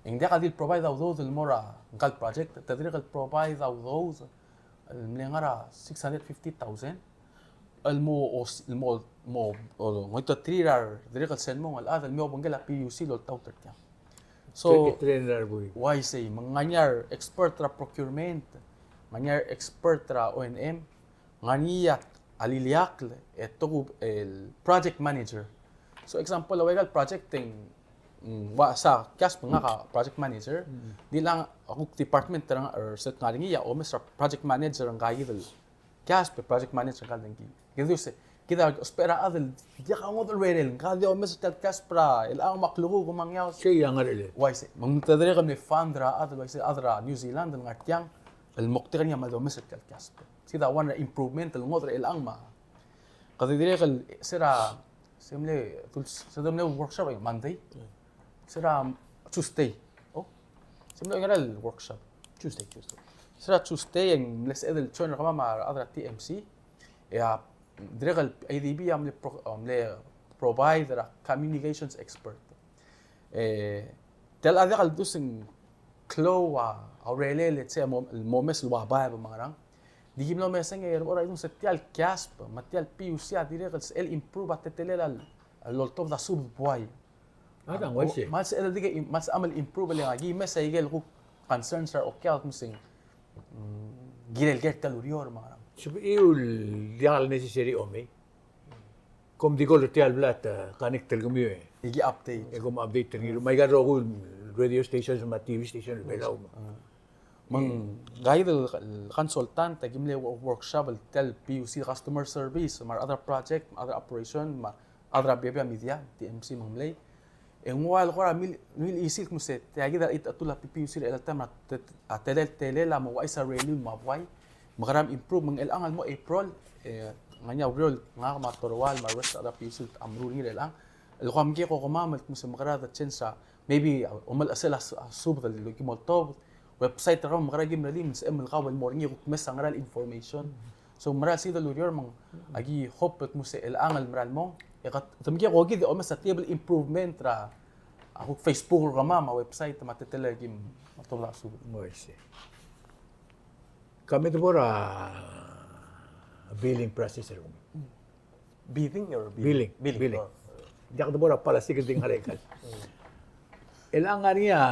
E ng diak el di el provide a udoud el mo er a ngka el project, te dirrek el provide a udoud el mle ngar er a six hundred fifty thousand el mo, os-, el mo, mo, o, ngoititerir a dirrek el sel mong el chad el me obengkel a P U C el oltaut er tiang. So, uaisei, me ng ngar er ngii a re expert er a procurement, ngar er ngii a re expert er a O and M, ngar er ngii a, a lileakl, e tokubets el project manager. So, example, a ua ika el project e ng, mm, ua se a CASP, ngak a project manager, di chelechang a kuk department er a, er sel kngar er ngii a omes er a project manager er ngka el CASP, project manager er ngka el dengki. Kede ua se, kid a ousbech er a chad el diak a ngodech el urerel, ngka a di omes er tia el CASP er a chelechang me a klukuk me a ngiaos. Sei a ngar er ngii. Uaisei, me ng te dirrek el mle fund er a chad el uaisei, chad er a New Zealand el ngar tiang, el moktek er ngii a mle di omes er tia el CASP. Sei a one er a improvement el ngodech er chelechang me a. Kede dirrek el se er a, se mle, se mle workshop er a Monday. Se er a Tuesday. Oh? Se mle ngar er a workshop. Tuesday, Tuesday. Se er a Tuesday e ng mle sebeched el join er kemam a rechad er a T M C. E a dirrek el A D B a mle pro-, a mle provide er a communications expert. E, tia el chad a diak el dus ng klou a urerel e sei a mo-, el momes el ua baeb me a ngerang. Di ki mlo mesang e er a idung se tia el CASP, me tia el P U C a dirrek el sebechel el improve a teletelel a, a loltobed a subed buai. A, ng uaisei. Me a lsebechel el di ke im-, me a lsebechel el improve el ngii a ki mesa ikel kuk concerns er a okiu el kmo se ng, mm, kirel ker tia el ureor me a ngerang. Sebechiu el diak el necessary omei. Kom di call er tia el bla te connect el kemiu e. E ki update. E kom update er ngii. Me aika el rokui el radio stations me a T V stations er a Belau. Me ng guide el, el consultant, a ki mle wo-, workshop el tia el P U C customer service, me a other project, other operation, me a other bia bia media, T M C me ng mlei. E ng ua el kora mle, mle chisel el kmo se, tia kid a chitechetul a P P U C er a chelecha el taem a te-, a telel, telel a mo uaisei a revenue me a buai. Me kora improve, me ng chelechang el mo April, e, ngar er ngii a ureor el ngak me a Torual me a rest er a P P U C a meruul er ngii er chelechang. El kora mkei ko kemam el kmo se mekerang a change a, maybe, a, omelechesel a s-, a subed el ki mo oltobed, website er kau, mekerang e ki mle di, me sebechem el kau el mo er ngii e kuk mesa ngera el information. So, meral sei el ureor me ng, aki hope el kmo se chelechang el meral mong, e kede mkei ko kid e omes a tebel improvement er a, a kuk Facebook er kemam, me a website, me a teletelel a ki mo oltobed a subed. Mo ese. Ka me de bo er a billing process er kemiu. Bidding or billing? Billing, billing. Billing. Oh. Diak de bo er a policy el di ngar er a ikal. Mm. Chelechang ngar er ngii a,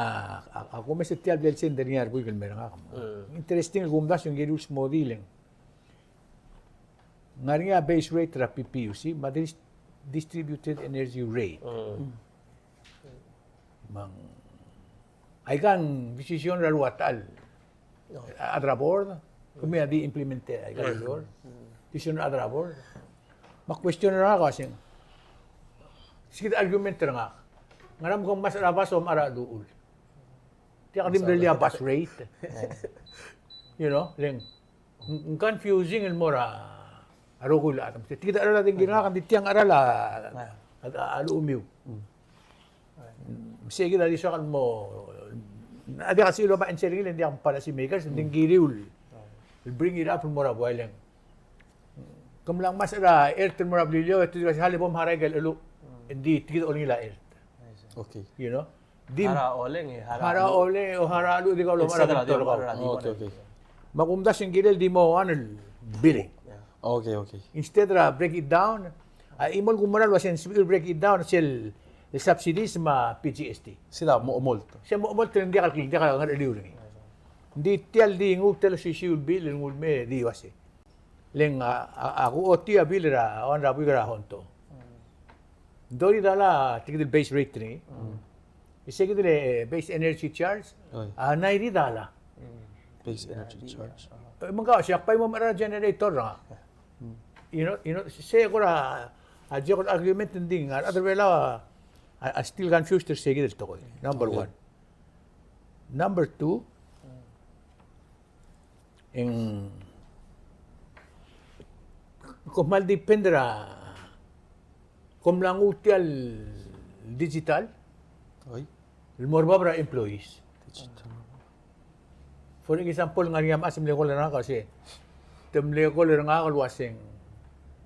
a, a kumes er tia el blal send er ngii a rebuik el mer ngak. Mm. Interesting el kumdasu e ng kiru el smodii e ng ngar er ngii a base rate er a P P U C, me a dis-, distributed energy rate. Mm. Me ng, aika ng decision er a rua ta el. No. A chad er a board, Kemiu a di implement er a ikal ureor. Di sel a rechad er a board. Me a question er ngak a uaseng, se kid a argument er ngak, ngera me kom ngmasech er a bus e mechar a cheluchul? Tia kede di mle a bus rate. You know, le ng, ng confusing el mo er a rokui el chad. Me se tia kid a cheral a dengki er ngak, ng di tiang a cheral a, a, a, a luchemiu. Me se kid a di soak el mo, a diak a sel oba answer er ngii, le ng diak a policy makers, ng di ng kiriu el bring it up el mo er a buai, le ng, ke mla ngmasech er a ert el mo er a Beliliou, e te di ua se, hale bo mechar a ikel cheluch, ng di tia kid a olengil a ert. Okay. You know? Di mechar a oleng, e, mechar a oleng, o mechar a cheluch, di kau lomechar a bengterir kau. Okay, okay. Me a kumdasu e ng kirel di mo one el billing. Okay, okay. Instead er a break it down, a chimo el kumerang el uaseng sebechir el break it down, sel, el subsidies me a P G S T. Sel mo omolt. Sel mo omolt, ng diak el, diak el ngar er a cheliu er ngii. Ng di tia el di nguu tia el osisiu el bill el nguu el mei, di uase, le ng a, a, a kuchotii a bill er a, one er a buik er a Honto. Ng thirty dollar tia kid el base rate er ngii. E se kid el, e, base energy charge, a ninety dollar. Base energy charge. E, me ng kau, se ak bai mo mechar a generator er ngak. You know, you know, se kora, a, a argument, ng di a rechad er a Belau a, a, a still confused er se kid el tekoi. Number one. Number two, e ng, kom kmal depend er a, kom mla nguu tia el digital el mo er bab er a employees. Digital. For example, ngar er ngii a mechas el mle call er ngak el uase, te mle call er ngak el uaseng,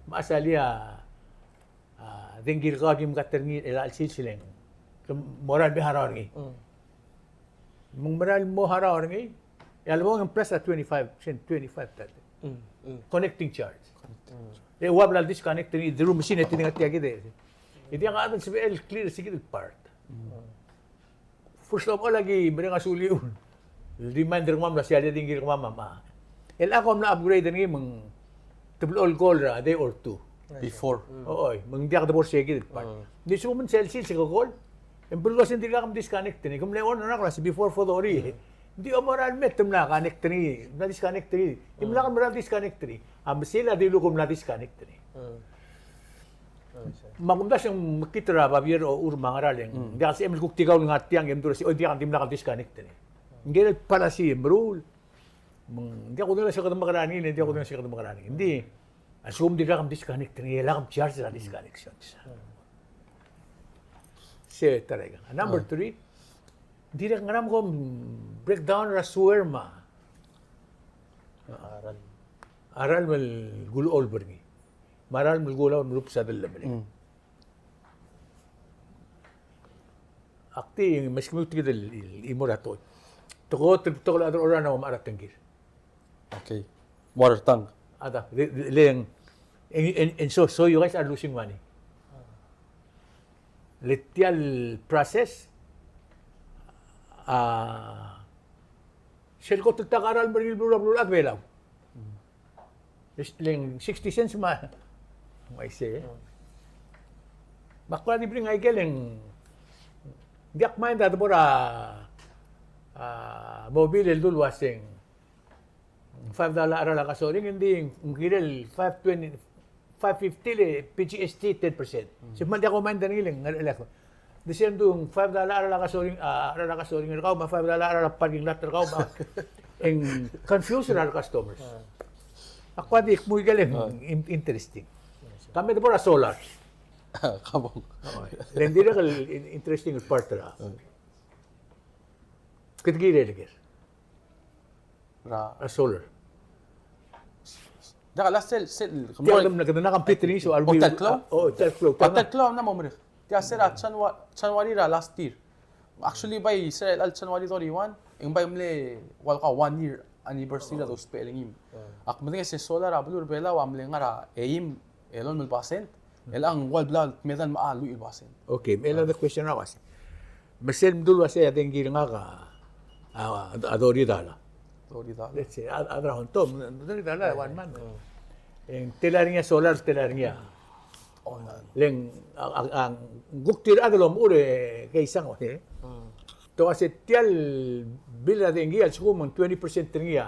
mechas a lii a, a, dengki er kau a kim cut er ngii er chelecha el sils, le ng, ke merael el mo harau er ngii. Me ng merael el mo harau er ngii, e a lebong e ng plus a twenty-five percent, twenty-five, thirty. Connecting charge. E ua bla el disconnect er ngii, through machine e te di ngar tia kid e. E diak a chad el sebechel el clear se kid el part. First of all, aki mereng a suliu el remind er kemam el uase a lii a dengki er kemam a mechas. E le kom mla upgrade er ngii me ng te blechoel el call er a day or two before. Oi, me ng diak de bo er se kid el part. Ng di lsekum ng sel sils e ke call, e ng beluu el uase ng dirkak mdisconnect er ngii. Ke mle warn er ngak el uase before four thirty. Ng di omerael el mei, te mla connect er ngii, mla disconnect er ngii. Dimlak el merael el disconnect er ngii. A mesil a dilu ke mla disconnect er ngii. Me a kumdasu e ng mekngit er a babier a uchul me a ngerang, le ng diak el sebechem el kuk tirkau el ngar tiang e mdu er a se, oi, diak, dimlak el disconnect er ngii. Ng kirel policy e meruul. Me ng diak kudengei el uase kede mekerang er ngii, le ng diak kudengei el uase kede mekerang er ngii. Ng di, a lsekum dirkak mdisconnect er ngii, e lak mcharge er a disconnection. Se ta er a ikang. Number three, dirrek ngerang me kom breakdown er a sewer me a, a ralm el kulecholt er ngii. Me a ralm el kulecholt me a lubes a dellemerek. Ak di meskemiu tia kid el, el chimo er a tekoi. Te kot el betok el chad er a Oreor a mechar a tengkir. Okay. Water tank. A ta, le, le, le ng, and, and, and so, so you guys are losing money. Le tia el process, a, sel kot el ta er a ralm er ngii el beluu er a beluulechad a Belau. Le ng sixty cents me a, me a isei. Me ak kora di bring a ikel e ng, diak mind a debo er a, a, Mobil el dul uaseng five dollar a cheral a kasoring, ng di ng kirel five twenty, five fifty le P G S T ten percent. Se me ng diak ko mind er ngii le ng, ng, ng, Di sel mdu ng five dollar a cheral a kasoring, a, cheral a kasoring er kau, me a five dollar a cheral a parking lot er kau, me a, e ng confuse er a re customers. Ak kora di kmu ikel e ng in-, interesting. Ka me debo er a solar. Kabong. Oi. Le ng dirrek el in-, interesting el part er a. Kede kirel ker. Ra. A solar. Diak, last sel, sel, diak, kede mla, kede mla compete er ngii, so are we, tia el klou? Oh, tia el klou. Tia el klou a mla mo merek. Tia se er a Janua-, January er a last year. Actually, bai se er a January thirty-one, e ng bai mle ua el kau one year anniversary er a dousbech el ngii. Ak medengei se solar er a beluu er a Belau a mle ngar er a eim el olem el basent, el ng ua el bla el medal me a lluich el basent. Okay, me a other question er a uase. Me sel mdu el uase a dengki er ngak a, a, a thirty dollar. Thirty dollar. Let's say, a, a, a, thirty dollar, one month. E ng tela er ngii a solar, tela er ngii a. Le ng, a, a, a, ng kuk tir a di lomechur e keisang, okay? Te uase tia el bill er a dengki a lsekum ng twenty percent er ngii a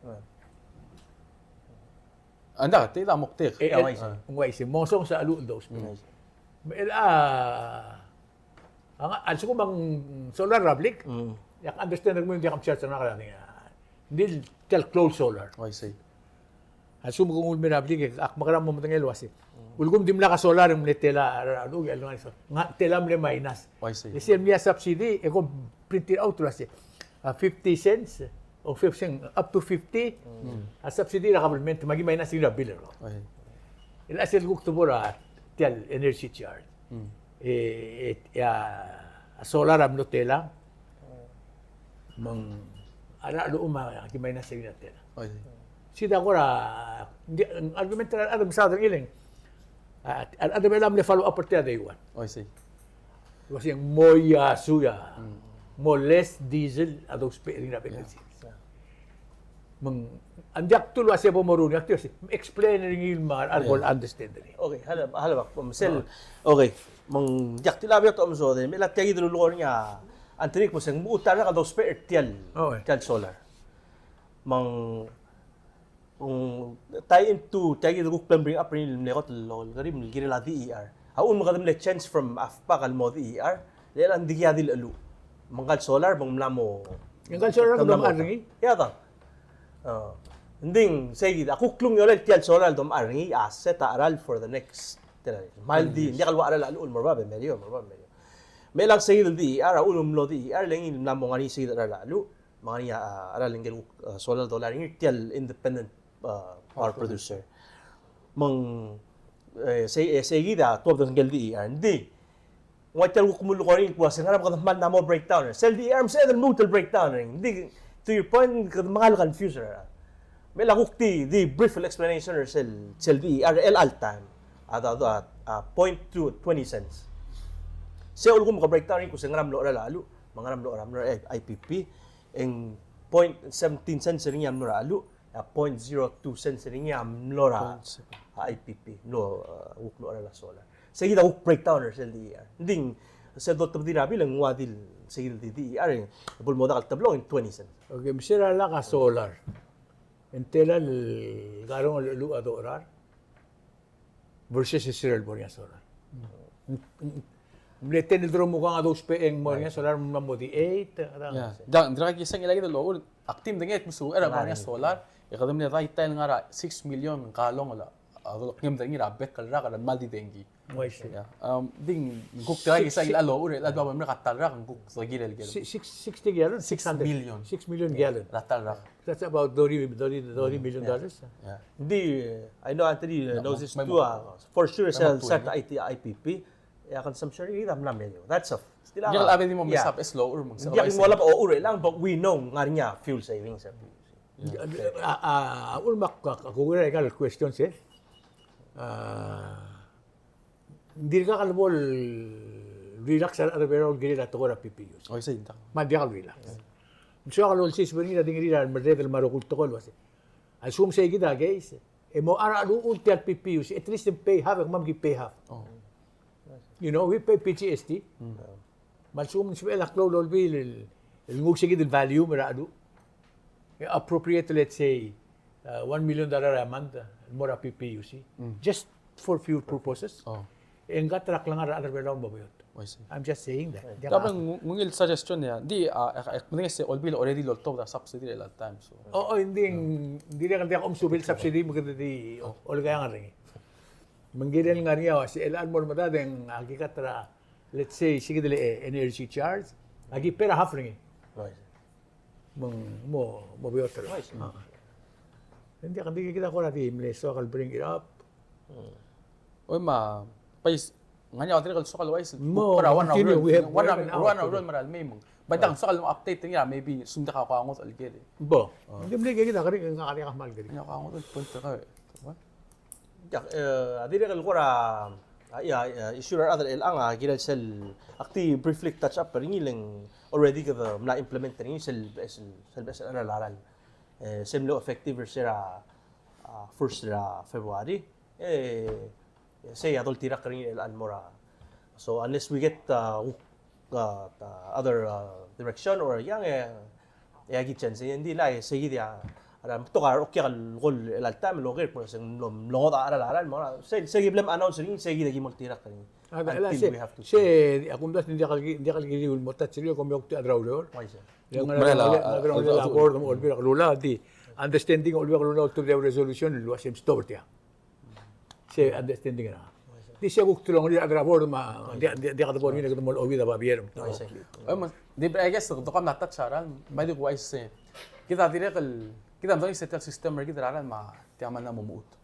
Ng diak, tia a moktek. E, ia, el, uaisei. Ng uaisei, mosong sel lluut el dousbech. Uaisei. Me chelecha, a, a lsekum ng solar er a blik, e ak understand er kemiu ng diak mcharge er ngak er a, ng di tia el klou el solar. Uaisei. A lsekum ke nguu el mei er a blik e ak mekerang e mo medengei el uasei, ulekum dimlak a solar e ng mle tela er a, er a, er a, ng tela mle minus. Uaisei. E sel mle subsidy, e kom print it out el uasei, a, fifty cents, o fifty cents, up to fifty, a subsidy er a government, me aki minus er ngii er a bill er kau. Uaisei. E le sel kuk tebor a tia el energy charge. E, e, e a, a solar a mlo tela, me ng a rechad el lluut me aki minus er ngii er a tela. Uaisei. Sei a kora, ng di, argument er a rechad el mesaod er ngii el, a, a rechad er a Belau a mle follow up er tia el day one. Uaisei. Uaisei ng mo ia su ia, mo less diesel a dousbech er ngii er a bek el sils. Me ng, ng diak tul uasei bo moruul, ng diak tul uasei, explain er ngii me a rechad el bo el understand er ngii. Okay, helebek, helebek, me sel, okay, me ng diak tul a beot el omesodel, me chelecha tia kid el lulekoi er ngii a, Anthony, me se ng mo ta er a dousbech er tia el, tia el solar. Me ng, mm, tie into tia kid el kuk plan bring up er ngii el mle kot el lokerim el kirel a D E R. A uchul me kede mle change from AFPAC el mo D E R, le chelecha ng dikea di el chelluch. Me ngka el solar, me ng mla mo. Ngka el solar, kede mla mo mechar er ngii? Ia, tang. Ng di ng sei kid, a kuk klungiolel tia el solar el domechar er ngii, a set a cheral for the next, tia el, me ng di, ng diak el ua cheral a chelluch el mo er bab e medio, mo er bab e medio. Me chelecha ng sei kid el D E R, a uchul me ng mlo D E R, le ngii el mla mo ngar er ngii sei kid el cheral a chelluch. Me ng ngar er ngii a, a, cheral ngike el kuk, a, solar el dolai er ngii er tia el independent, a, power producer. Me ng, e, sei, e, sei kid a tuobed er ngike el D E R. Ng di, ng ua tia el kuk mulekoi er ngii el kmo se ngera me kede kmal mla mo breakdown er sel D E R, me sebeched el lmuut el breakdown er ngii. Ng di, to your point, kede mengal confuse er a. Me chelecha kuk di, di brief el explanation er sel, sel D E R el chelecha el taem. A, a, a, a point two, twenty cents. Se ulekum ke breakdown er ngii el kmo se ngera me locha cheral a chelluch, me ngera me locha cheral a I P P. E ng point seventeen cents er ngii a mlo er a chelluch, a point zero two cents er ngii a mlo er a, a, I P P, mlo, a, kuk mlo er a solar. Sei kid a kuk breakdown er sel D E R. Ng di ng, sel doltebedii er a bill e ng ua di el, sei kid el D E R, e bo el mo diak el teblong e ng twenty cents. Okay, me se er a lak a solar. Ng tela el karong el chelluch a docherar versus sel bo er ngii a solar. Ng, ng, ng mle ten el dromukang a dousbech e ng mo er ngii a solar me ng mo di eight, a, a. Ia. Ng dirkak kisang el kid el locha, ak di medengei el kmo se er a bo er ngii a solar, e kede mle dai tia el ngar er a six million galon el, a, dolekngem er ngii er a bek el rak el kmal di dengki. Uaisei. Ia. Ng di ng kuk dirkak kisang el locha, el locha bo el merek a ta el rak, ng kuk dirkak el kid. Si-, six, sixty gallon? Six hundred. Six million. Six million gallon. Er a ta el rak. That's about thirty, thirty, thirty million dollars. Ng di, I know Anthony knows this too, a, for sure, sel, sel I P P, e a consumption er ngii a mla medio. That's a, still a, ng diak mo olab a ochur e lang, but we know ng ngar er ngii a fuel savings. A, a, a, uchul me ak, ak, ak oureor er aika el question se, a, ng dirkak el bo el relax a rechad er a Belau el kirel a tekoi er a P P Us. Uaisei, ng diak. Me ng diak el relax. Ng soak el olsiseb er ngii er a di ngerir a remerreder me a rokui el tekoi el uasei, a lsekum sei kid a case, e mo er a chelechang tia el P P Us, at least ng pay half, e kemam ki pay half. You know, we pay P G S T. Me a lsekum ng sebechel a klou el olbiil el, el nguu sei kid el volume er a chelechang, e appropriate, let's say, uh, one million dollar a month, uh, el mo er a P P U C, just for fuel purposes. E ng gat er a klengar er a rechad er a Belau el mo beot. I'm just saying that. Ng ungil suggestion ia. Ng di, a, e, e, medengei se olbiil already el oltobed a subsidy er a chelecha el taem, so. O, o, ng di, ng dirrek el diak omesubel subsidy me kede di, o, olekeang er ngii. Me ng kirel ngar er ngii a uasei, el mo er medad e ng, a, ki gat er a, let's say, sei kid el, e, energy charge, aki pay er a half er ngii. Me ng mo, mo beot er a. Ng diak, ng di kid a kora di mle soak el bring it up. Oi, me a pais, ng ngar er ngii a dirrek el soak el uaisei. Mo, kora one hour, continue, we have one hour, one hour el mera el mei me ng Bai dang soak el update er ngii, maybe sel diak a kuk ngodech el ker. Bo. Ng di mle kid a kerik, ng kerik a kmal kerik. Ng kuk ngodech el point er kau. Ya, e, a dirrek el kora, a, ya, ya, issue er a rechad er chelechang, a, kirel sel, ak di briefly touch up er ngii le ng already kede mla implement er ngii sel, sel, sel, sel, sel, sel, e, sel mlo effective er se er a, a, first er a February. E, sei a doltirakl er ngii el mo er a. So unless we get, uh, uh, uh, other, uh, direction or yang, e, e aki change. Ng di le, e, sei kid a, a, betok a okiak el kol el alta, me lo ker, por se ng mlo, mlo ngodech a cheral a ralm, mo er a, sei, sei kid a bla announce er ngii, sei kid a ki mo oltirakl er ngii. A, until we have to, sei, a kumdasu ng diak el ki, ng diak el kiriu el mo touch er eou, kom okiu a rrau er eou. Uaisei. Ng ngar er a, ngar er a, ngar er a board, me a Olbiil er a Kelulau, di understanding a Olbiil er a Kelulau, to the resolution, el uasei mstop er tia. Se understanding er a. Di se kuk telong er a rechad er a board me a, di, di, diak de bo er ngii e kede mo ouid a babier. Oi, me, di, I guess, kede kuk mla touch er a ralm, me a di kuk uaisei. Kid a dirrek el, kid a medengei se tia el system er kid er a ralm me tia me ng mo mechut.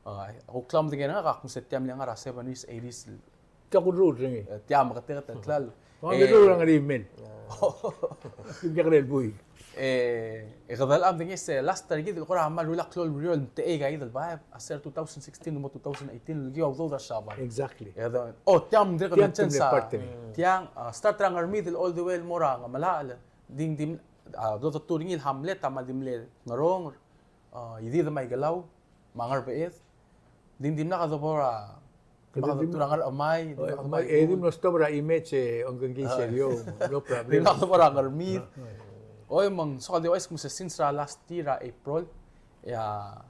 A, kuk klou a medengei er ngak a kmo se tia mle ngar er a seventies, eighties, Tia kurruul er ngii. E, tia meketeket el klalo. Ng di ruul er a Ngerimmel. Ng diak el buik. E, e kede locha medengei se last er kid el kora kmal rullii a klou el ureor el mtechei a kid el baeb, a se er a two thousand sixteen el mo two thousand eighteen el kiu a udoud er a Siabal. Exactly. E de, o, tia mle dirrek el chance a. Tiang, a, start er a Ngermid el all the way el mo er a Ngemelachel. Di, di, a, udoud er ngii el hamlet a kmal di mle Ngerongel, a, Idid me a Ikelau, me a Ngerbeched. Di, dimlak a debo er a, dimlak a debo er a Ngerchemai, dimlak a debo er a, e, di mlo stop er a image, e, ongkengkii serio, no problem. Dimlak a debo er a Ngermid. Oi, me ng soak el di ouchais el kmo se since er a last year er a April, e a,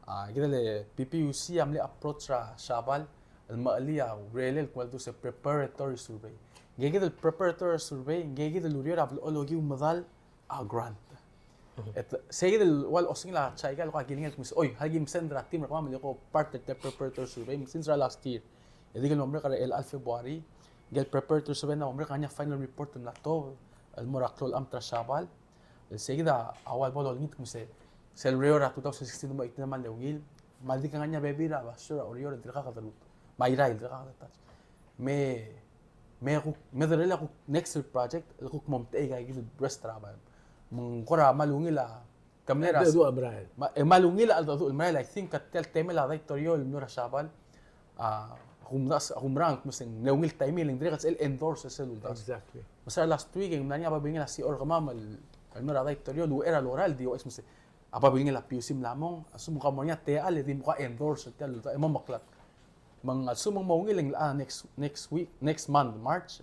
a, kid el P P U C a mle approach er a Siabal el mechelii a urerel el kmo el dul se preparatory survey. Ngii kid el preparatory survey, ngii kid el ureor a blechoel okiu medal a grant. E sei kid el ua losengel a Chaika el kuk kilengei el kmo se, oi, a ki msend er a team er kemam el ko part er tia el preparatory survey, me since er a last year. E di el mo merek er a chelecha el February, ngike el preparatory survey a mo merek e ng ngar er ngii a final report el mla tuobed el mo er a klou el amt er a Siabal. El sei kid a ua lebo lolengit el kmo se, sel ureor er a two thousand sixteen el mo eighteen a kmal ungil, me a di ke ngar er ngii a bebil er a basio er a Oreor el dirkak de lmuut. Me a Irrai el dirkak de touch. Me, me kuk, me derellii a kuk next project el kuk mo mtechei a kid el rest er a baeb. Me ng kora kmal ungil a, ke mle er a, me, e kmal ungil a cheldecheduch el merael, I think, a tia el temel a daitorio el mlo er a Siabal, a, a kumerang, a kumerang el kmo se ng mle ungil taem e ng dirrek el sebechel el endorse sel uldasu. Exactly. Me se er a last week e ng mla er ngii a babilngel a C E O er kemam el, el mlo er a daitorio el uchei er a lorael el di ouchais el kmo se a babilngel a P U C a mla mong, a lsekum ng kuk mo er ngii a techall e di mo kuk endorse er tia el uldasu, e mo meklatk. Me ng a lsekum ng mo ungil e ng locha next, next week, next month, March,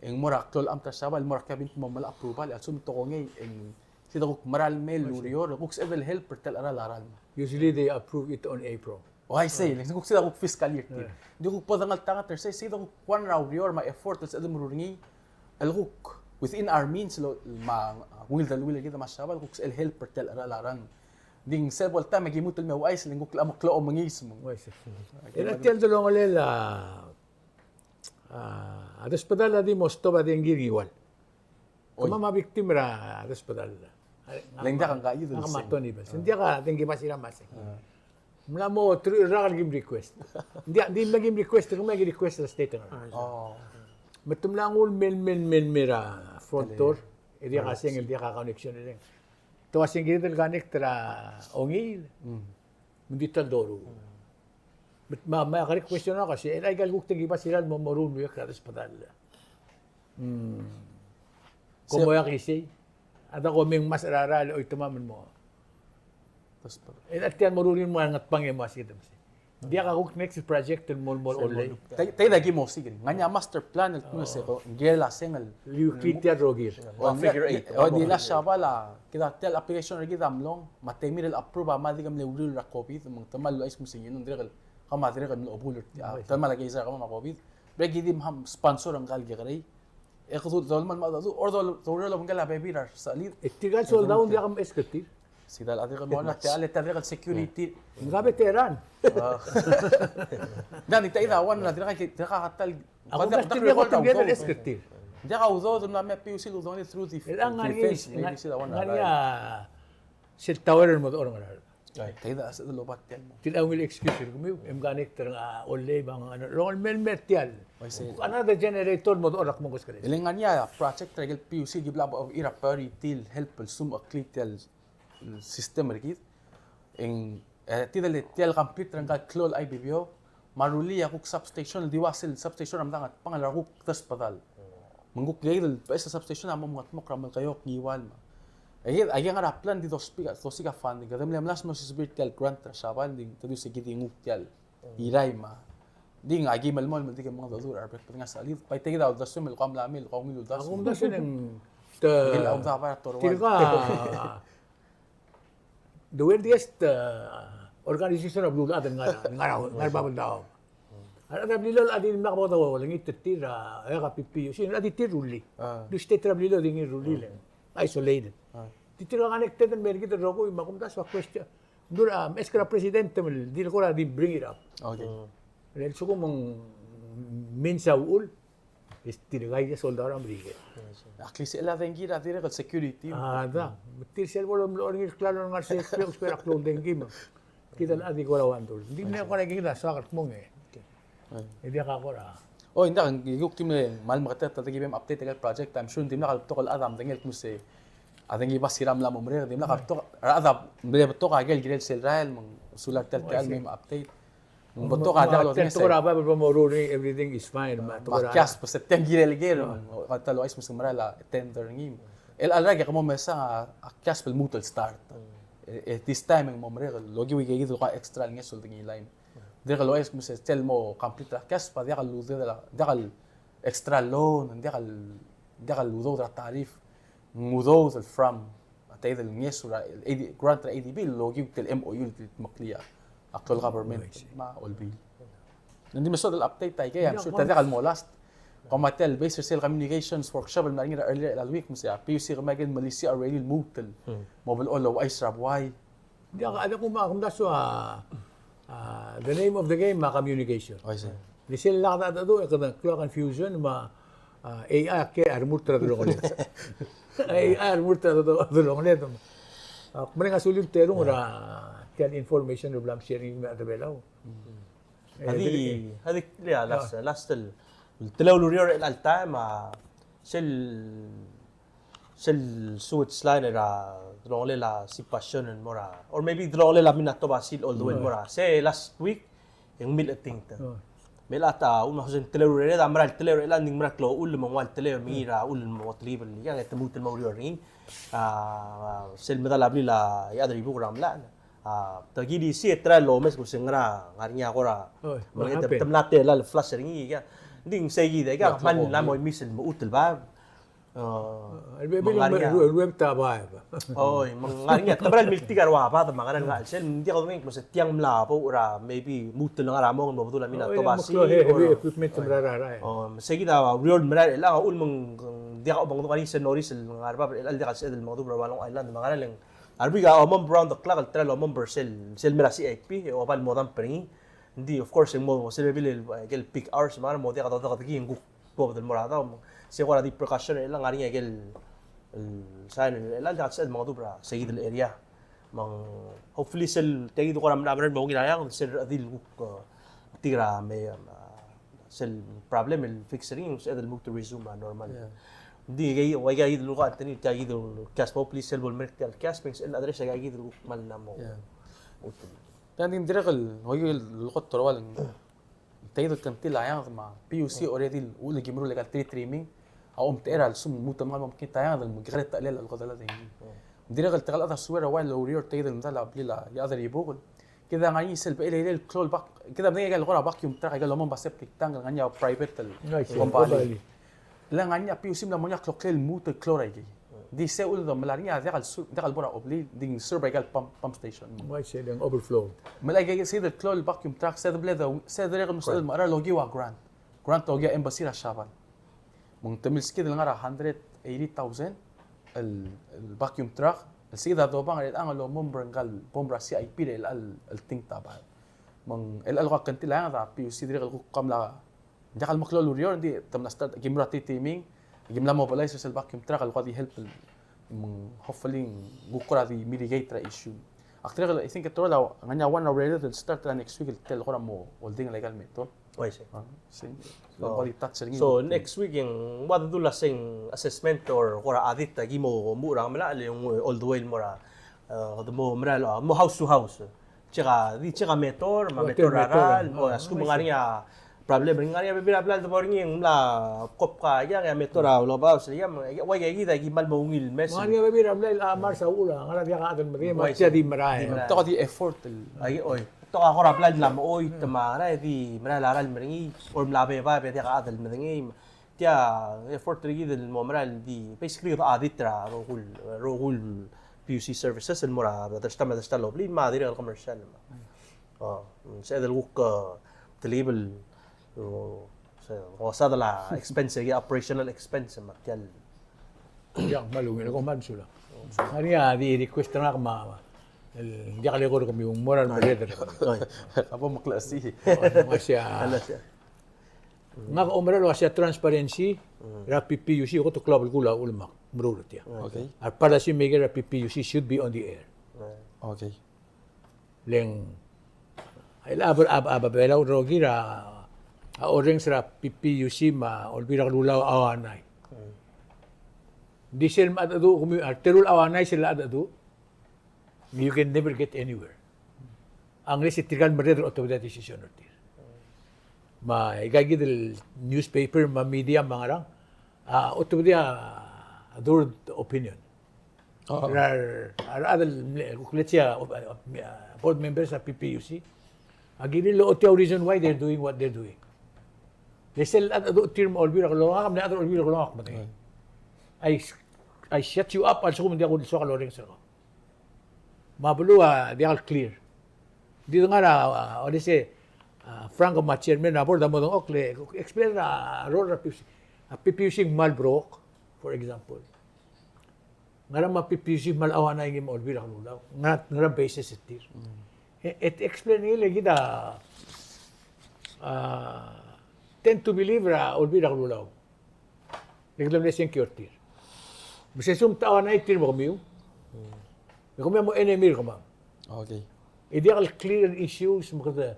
e ng mo er a klou el amt er a Siabal, mo er a cabinet el mo melai a approval, e a lsekum te kongei e ng sei de kuk mera el mei el ureor, kuk sebeched el help er tia el cheral a ralm. Usually they approve it on April. Uaisei, le ng kuk sei de kuk fiscal year tir. Di kuk bo dengeltengat er sei, sei de kuk one er a ureor me a effort el sebeched el meruul er ngii, el kuk within our means, el, me a ungil deleuill er kid me a Siabal, kuk sebechel el help er tia el cheral a ralm. Ng di sel bo el taem e ki lmuut el me ouchais, le ng kuk locha mo klou a omengiis me ng. Uaisei. E a tia el delongelel a, a, a desbedall a di mo stob a dengki er ngii el ua Kemam a victim er a desbedall. Le ng diak a ngka, ngak me a Tony Bells. Ng diak a dengki basir a maseng. Ng mla mo teruich el rak el kim request. Ng diak, ng di mle kim request, kemam a ki request er a state er a. Me te mla nguu el mei, mei, mei, mei er a front door. E diak a seng el diak a connection er ngii. Te ua seng kired el connect er a ongeil. Me ng di ta el doruul. Me, me, me a kerik question er ngak a se, el aika el kuk dengki basir a mo, mo meruul el meiuekl er a desbedall. Kom oeak isei. A da kom mei ngmasech er a rael e choitemam el mo. E a tia el meruul er ngii el mo er a Ngatpang e mo ua se kid me sei. Ng diak a kuk next project el mo, mo olei. Te, te da ki mo osiik. Ngar er ngii a master plan el kmo se ko, ngii a seng el. Liuklii tia el rokir. O, figure eight. O, di le Siabal a, kid a tia el application er kid a mlong, me a temir el approve a kmal di ke mle uriul er a COVID, me ng te kmal ouchais me se ngii, ng dirrek el, kemam a dirrek el mlo obul er tia, te kmal a case er kemam a COVID. Bai ki di mla sponsor er ngka el kekerei. E kede dolemolem a, or do, do, do, obengkel a bebil er a resechelid. E tirka el soldau ng diak meskid er tir. Sei kid a dirrek el mo er a tia el, tia el dirrek el security. Ng ka veteran. Ng di tia kid a one er a dirrek, dirrek a ta el. Ak diak, diak a udoud el mla me a P U C el udoud through the defense, maybe sei kid a one er a. Sel tower el mo dechor er a. Ai. Tia a sebeched el oba tia el mo. Tia a ungil excuse er kemiu, e mconnect er a Ollei me a Ngerchelong el mei el mer tia el. Oi, sei. Another generator el mo dechor er a kmo ng keskes. E le ngar er ngii a project er a ikel P U C el ki bla bo er a priority el help el smecheklii tia el system er kid. E ng, e, tia el, tia el complete er ngka el klou el I B B O, me a rullii a kuk substation, el di ua sel substation a medang a tbang el kuk desbedall. Me ng kuk kekedel beches el substation a mo mengetmokl er a Melekeok, Ngiwal me. E, a ngar er a plan di dosiik a, dosiik a funding. Kede mle melasem el osisiu er tia el grant er a Siabal, di te di se kid di nguu tia el Irrai me. Di ngak a ki melemolem el di ke mengedecheduch er a rebek el ngar er a Siabal. Bai tia kid a uldesuem el kau a mla mei, el kau a ungil uldasu. Ak omdasu e ng te, tirka The weirdest, uh, organization a beluulechad el ngar, ngar, ngar er a Babeldaob. A rechad er a Beliliou a di dimlak bo dolengit er tir, a, e a P P U C, a di tir rullii. Ah. Di state er a Beliliou a di ngii el rullii le. Isolated. Ah. Di tirka connected el mer kid el rokui, me ak omdasu a question. Ng di, um, ask er a president me di le kora di bring it up. Okay. Mm. Le lsekum ng means a uchul. Is tirka a soldau er a Merikel. A klisichel a dengki er a dirrek el security. A, da. Me tir sel bo lomlechoi er ngii el klalo el ngar er sei, kuk sper a klou el dengki me. Kid a di kora uandul. Ng di mle kora kid a soak el kmo ng. E diak a kora. O, ng diak, ng kuk di mle kmal meketeketang a di ki bem update er a project, I'm sure ng dimlak a betok el chad a medengei el kmo se a dengki bas er a mla mo merek, dimlak a betok, a rechad a mle betok a ikel kirel sel rael, me ng sulang tia el, tia el mei me update. Ng betok a diak lodengei se. Betok er a baeb el bo moruul er ngii, everything is fine. Me a cash, bes e tiang kirel ker, me a ta el ouchais me se ng merael a tender er ngii. El chelecha e ke mo mesa a cash el lmuut el start. E, e this time e ng mo merek el okiu ikakid el kora extra el ngeso el dengilai. Dirrek el ouchais me se sel mo complete er a cash, a diak el udoud er a, diak el extra loan, diak el, diak el udoud er a tariff. Ng udoud el from a tia el ngeso er a, el A D, grant er a A D B, el okiu tia el M O U el dmeklii a klou el government me a Olbiil. Ng di me soad el update aikei, I'm sure te diak el mo last. Kom a tia el base er sel communications workshop el mla er ngii er a earlier el week, me se a P U C kemam a ikel melisiich a urerir el lmuut el mo blechoel el ouchais er a buai. Ng diak, a diak, ak omdasu a, a, the name of the game a communication. Oi, sei. Di sel lak dedu e kede klou a confusion me a, a, A I a ke a remurt er a delongeled. A I a remurt er a delongeled. A, ak mereng a suliu el terung er a tia el information el bla mshare er ngii me a Belau. A di, a di, yeah, last, last el, teleu el ureor er chelecha el taem, a, sel sel sewage line er a delongelel a Sipasiong el mo er a, or maybe delongelel a Minatobasil all the way el mo er a. Se last week, e ng milchetingtang. Me a ta, ua me a Jose, ng teleu el urered, a mera el teleu er chelecha, ng di ng mera el klou a chull, me ng ua el teleu el mengiil er a chull el mo telkib el ikang, e te lmuut el mo oureor er ngii. A, sel medal a blil a Iechad er a Ibuk er a mlai. A, te kilisii e te rael el omes el kmo se ngera, ngar er ngii a kora. Oi, me te, te mla tela el flush er ngii, ikang. Ng di ng sei kid, ikang, me ng mla mo imis el mechut el baeb. Oh, el bebil me ngar er ngii a, el bebil ta baeb. Oi, me ngar er ngii a, te mera el miltik a rua bad me a ngerang el sel, ng diak kudengei el kmo se tiang mla bo er a, maybe, lmuut el ngar er a mong el mo bedul a Minatobasil, heavy equipment el mla er a, oh, me sei kid a ureor el merael er chelechang, a uchul me ng diak a obengdung, ngar er ngii sel notice el ngar er bab er chelechang el diak el sebeched el mengedecheduch er a Long Island, me a ngerang el ng, a rebek a omember around the clock el te rael el omember sel, sel mera C I P, e oba el mo dump er ngii. Ng di, of course, e ng mo, sel bebil el, ikel peak hours, me a ngerang el mo diak a dodekedekii, e ng kuk tuobed el mo er a daob. Me se kora di precaution er chelechang, ngar er ngii a ikel, el sign er chelechang el diak el sebeched el mengedecheduch er a se kid el area. Me ng hopefully sel, tia kid el kora mla merael el mo ungil a eanged, sel redil el kuk, eh, tir a me, eh, sel problem el fix er ngii, ng sebeched el lmuut el resume a normal. Yeah. Ng di, ua ika kid el kuk continue, tia kid el cash, hopefully sel bo lemerek tia el cash, me ng sebeched el address aika kid el kuk kmal mla mo. Yeah. Tia ng di dirrek el, ua ika el kot el ua le ng Tia kid el kngtil a eanged me a P U C already el uchul e ki meruul aika el tree trimming a omtechei er a lsekum ng lmuut el mengal mo mekngit a eanged el mekekerei a techellel a lekodelled er ngii. Ng dirrek el tekoi el chad a swear a ua el oureor tia kid el medal a blil a Iechad er a Ibuk. Kid a ngar er ngii sel bechil el klou el bak, kid a medengei aika el kora vacuum truck aika el omemb a septic tank el ngar er ngii a private el company. Le ngar er ngii a P U C a mla mo er ngii a kloklel el lmuut el klou er a ikei. Di se uchul e de melai er ngii a diak el sur, diak el bo er a oblil, di ng serve er aika el pump, pump station. Uaisei, ng overflow. Me aika sei kid el klou el vacuum truck, se de ble de, se dirrek el mesterir el mecherar el okiu a grant. Grant el okiu a embassy er a Siabal. Me ng te milskid el ngar er a hundred eighty thousand el, el vacuum truck, el sei kid a dobang er chelechang el omember ngka el bomb er a C I P er chelecha el, el tingta baeb. Me ng chelecha el kuk kngtil a eanged a P U C dirrek el kuk mla Diak el meklou el ureor, ng di te mla start, ki mla er a tree trimming, ki mla mobilize er sel vacuum truck el kuk di help el, mm, hopefully ng kuk kora di mitigate er a issue. Ak dirrek el, I think, e te ua, ng ngar er ngii a one already el start er a next week el tel kora mo oldingel aika el metor. Oh, I see. Ah, sei. So, body touch er ngii. So, next week e ng ua dedu el uaseng assessment or kora audit a ki mo, mo er a ngemelachel e ng all the way el mo er a, eh, de mo merael, ah, mo house to house. Check a, di check a metor, me a metor er a ralm, o a lsekum ng ngar er ngii a problem, ng ngar er ngii a bebil er a blai el debo er ngii e ng mla kopka, ia, a metor a ulebau, sei, ia, ua ikakid a ki kmal mo ungil el mes. Ng ngar er ngii a bebil er a blai el, ah, mars a uchul a ngar er a diak a chad el medengei, me tia di merael. Di merael. Te ko di effort el. Ai, oi. Te ko kora blai el mla mo oit, me a ngera e di merael a ralm er ngii, or mla bebaeb e diak a chad el medengei. Tia effort er kid el mo merael di, basically, kede audit er a rokui el, rokui el P U C services el mo er a, dersta me dersta el obliil, me a dirrek el commercial. O, mm, se el kuk, eh, telkib el, o, se, o, se de la expense, e operational expense, me tia el. Ia, me a ungil, e kom kmal mesulang. Ng ngar er ngii a di request er ngak me a, el, diak lekor kemiu, ng mo er a remerreder. Oi. Abo meklechesii. O, ng uaisei a. Ngak a oumera el uasei a transparency er a P P U C, kot el klou a belkul a uchul me ak meruul er tia. Okay. A policy maker er a P P U C should be on the air. Okay. Le ng, el a, a, a, a Belau el rokir a, a orrenges er a P P U C me a Olbiil er a Kelulau a auanai. Di sel mengedecheduch, kemiu, a teru el auanai sel mengedecheduch, you can never get anywhere. Unless e tirka el merreder a otobedii a decision er tir. Me aika kid el newspaper, me a media, me a ngerang, a otobedii a third opinion. Oh. Er a, er a rechad el mle, kuk let's say, a, a, a, board members er a P P U C. A kirir el ochotii a reason why they're doing what they're doing. Le sel mengedecheduch er tir me a Olbiil er a Kelulau, ngak a mle chad er a Olbiil er a Kelulau, ak medengei. I, I shut you up, a lsekum ng diak kulsoak el orrenges er kau. Me a beluu a diak el clear. Di dengar er a, a, a, let's say, a, Frank me a chairman er a board a mo dengchokl e explain er a role er a P P U C. A P P U C ng kmal broke, for example. Ngera me a P P U C a kmal auanai ngii me a Olbiil er a Kelulau? Ngera, ngera basis er tir? Mm. E, e te explain er ngii le kid a, a, tend to believe er a Olbiil er a Kelulau. E kede mle sengkio er tir. Me se lsekum te auanai tir me kemiu, e kemiu a mo enemy er kemam. Okay. E diak el clear issues me kede,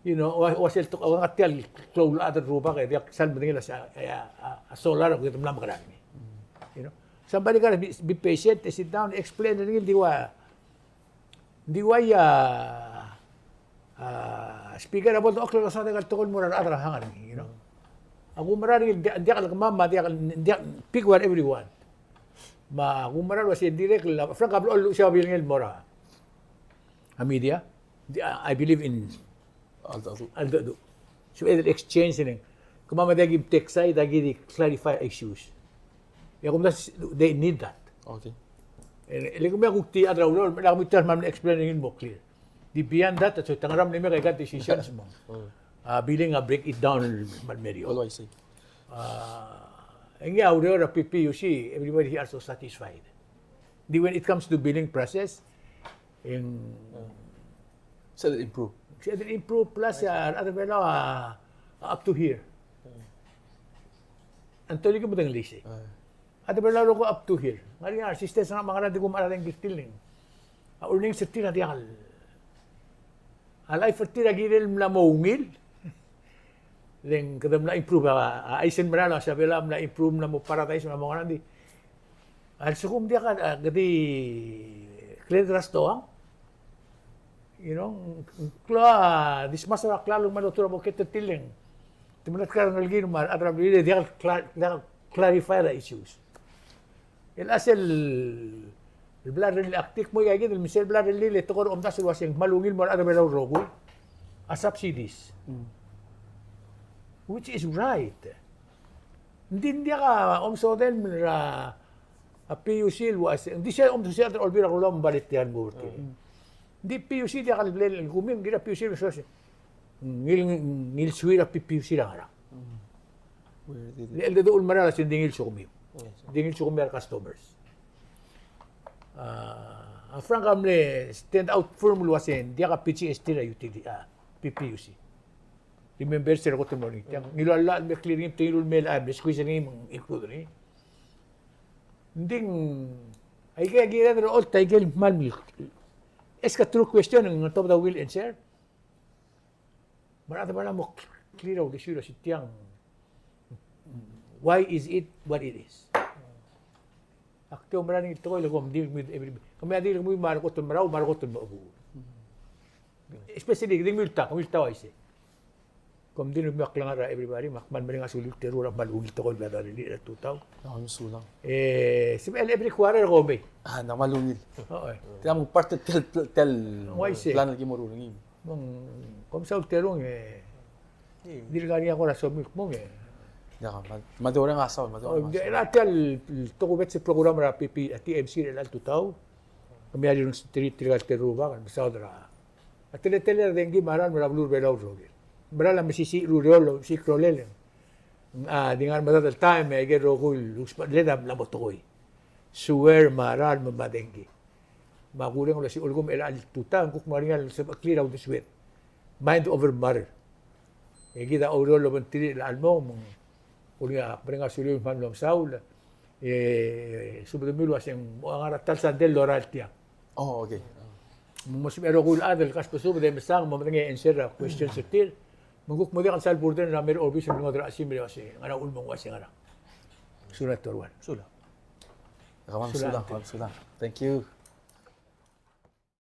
you know, ua, ua sel tok, ua tia el klou el chad el rubak e diak sal medengei el uasei a, a, a, a solar a kede mla mekerang. You know, somebody gotta be, be patient, sit down, explain er ngii el di ua, Ng di uaia, a, speaker a bo el dengchokl el soad aika el tekoi el mo er a rechad er a hang er ngii, you know. Ak oumera er ngii, ng diak, ng diak el kemam, me ng diak, ng diak, pick whatever you want. Me ak oumera el uasei ng dirrek el, Frank a blechoel el luchesii a babilngel el mo er a, a media. Ng di, I believe in a ldu-, a ldu-, a ldu-, so, e exchange er ngii. Kemam a diak ki take side, a ki di clarify issues. E a kumdasu, they need that. Okay. E le kemiu a kuk di a chad er a ureor, me le kemiu a kmal explain er ngii el mo clear. Di beyond that, so te ngar er a mle make aika el decisions me ng, a, billing a break it down el kmal meriou. Oh, I see. A, e ngii a ureor er a P P U C, everybody here are so satisfied. Di when it comes to billing process, e ng, se el improve. Se el improve plus, a, a rechad er a Belau a, a up to here. Antonio, ke mo dengelii sei. A rechad er a Belau a rokui a up to here. Ng ngar er ngii a resistance er ngak me a ngerang, di kumerang a rengkir tir le ng, a earnings er tir a diak el, a life er tir a kirel mla mo ungil. Le ng kede mla improve a, a, a chais el mera el uasei a Belau a mla improve, mla mo paradise, mla mo ngerang, di a lsekum diak a, a, kede di clear er a stoang, you know, ng klou a dismas er a klalo el kmal oltuu er a boket er tir le ng, te mla tkar ngelekir me a rechad er a blil e diak el cla-, diak el clarify er a issues. El chais el, el bla lerellii, ak di kmo aika kid el mesa el bla lerellii e tekoi er a omdasu el uasei ng kmal ungil el mo er a rechad er a Belau el rokui a subsidies. Which is right. Ng di ng diak a omesodel el mo er a, a, P U C el uasei, ng di sei a omdasu er a Olbiil er a Kelulau me ng bai le tia el mo er tir. Ng di P U C diak el bla el kumiu, ng kirir a P U C el uasei, ngii, ngilsuir a P P U C er a ngerang. Le cheldecheduch el mera el uasei ng di ngilsukemiu. Ng di ngilsukemiu a re customers. A, a Frank a mle stand out firm el uasei ng diak a P G S T er a utility, a, P P U C. Remember, se er a kot el mo er ngii. Tiang, ngiluu a llach el me clear er ngii, me te ngiluu el mei el, a, me squeeze er ngii, me include er ngii. Ng di ng, aike a kired el ocholt aike el kmal mle, ask a true question, ng tobed a ungil answer. Me a rechad a mo clear out the issue er a se tiang. Why is it what it is? Ak di oumera er ngii el tekoi el kom di, kemiu, every, kemiu a di kemiu me a rekot el merau, me a rekot el mechebuul. Especially, di kemiu el ta, kemiu el ta uaisei. Kom di kemiu a klengar er a everybody, me ak kmal mereng a suliu el teru er a kmal ungil tekoi el bla dulii er a tutau. A, mesulang. E, sebechel every quarter kom mei. A, ng kmal ungil. Oi. Tia mo part er tia el, tia el plan el ki mo er ngii. Me ng, kom saul terung e. Dirk ngar er ngii a kora somiu el kmung e. Ia, me, me de orrenges a saul, me de orrenges a saul. Tia el, el tokubets el program er a P P, a T M C er chelecha el tutau. Kemiu a rireng tir, tirka el teru el rubak, el mesaod er a. A teletelel a dengki me a ralm er a beluu er a Belau el rokir. Mera el mesisiich el ureor, mesisiich el rolel. A, di ngar er a medad el taem, e aike el rokui el usbechel a mla mo tekoi. Sewer me a ralm me a dengki. Me a kureng el uasei ulekum er chelecha el tutau, ng kuk mo er ngii a sebechel clear out the sweat. Mind over matter. E kid a oureor el obengterir er chelecha el mong, me ng, ulekum a mereng a suliu el kmal mlo mesaul. E, subedemiu el uasei ng mo ngar er a ta el sandei el lorael tiang. Oh, okay. Me ng mo sebechel el rokui el chad el kasbesubed e mesang, me medengei a answer er a questions er tir. Me ng kuk mo diak el sal burden er a mei er a obis el mengodech er a chesimer el uasei, ngera uchul me ng uaisei ngera. Sulang, Doctor Juan. Sulang. Kemam sulang, kemam sulang. Thank you.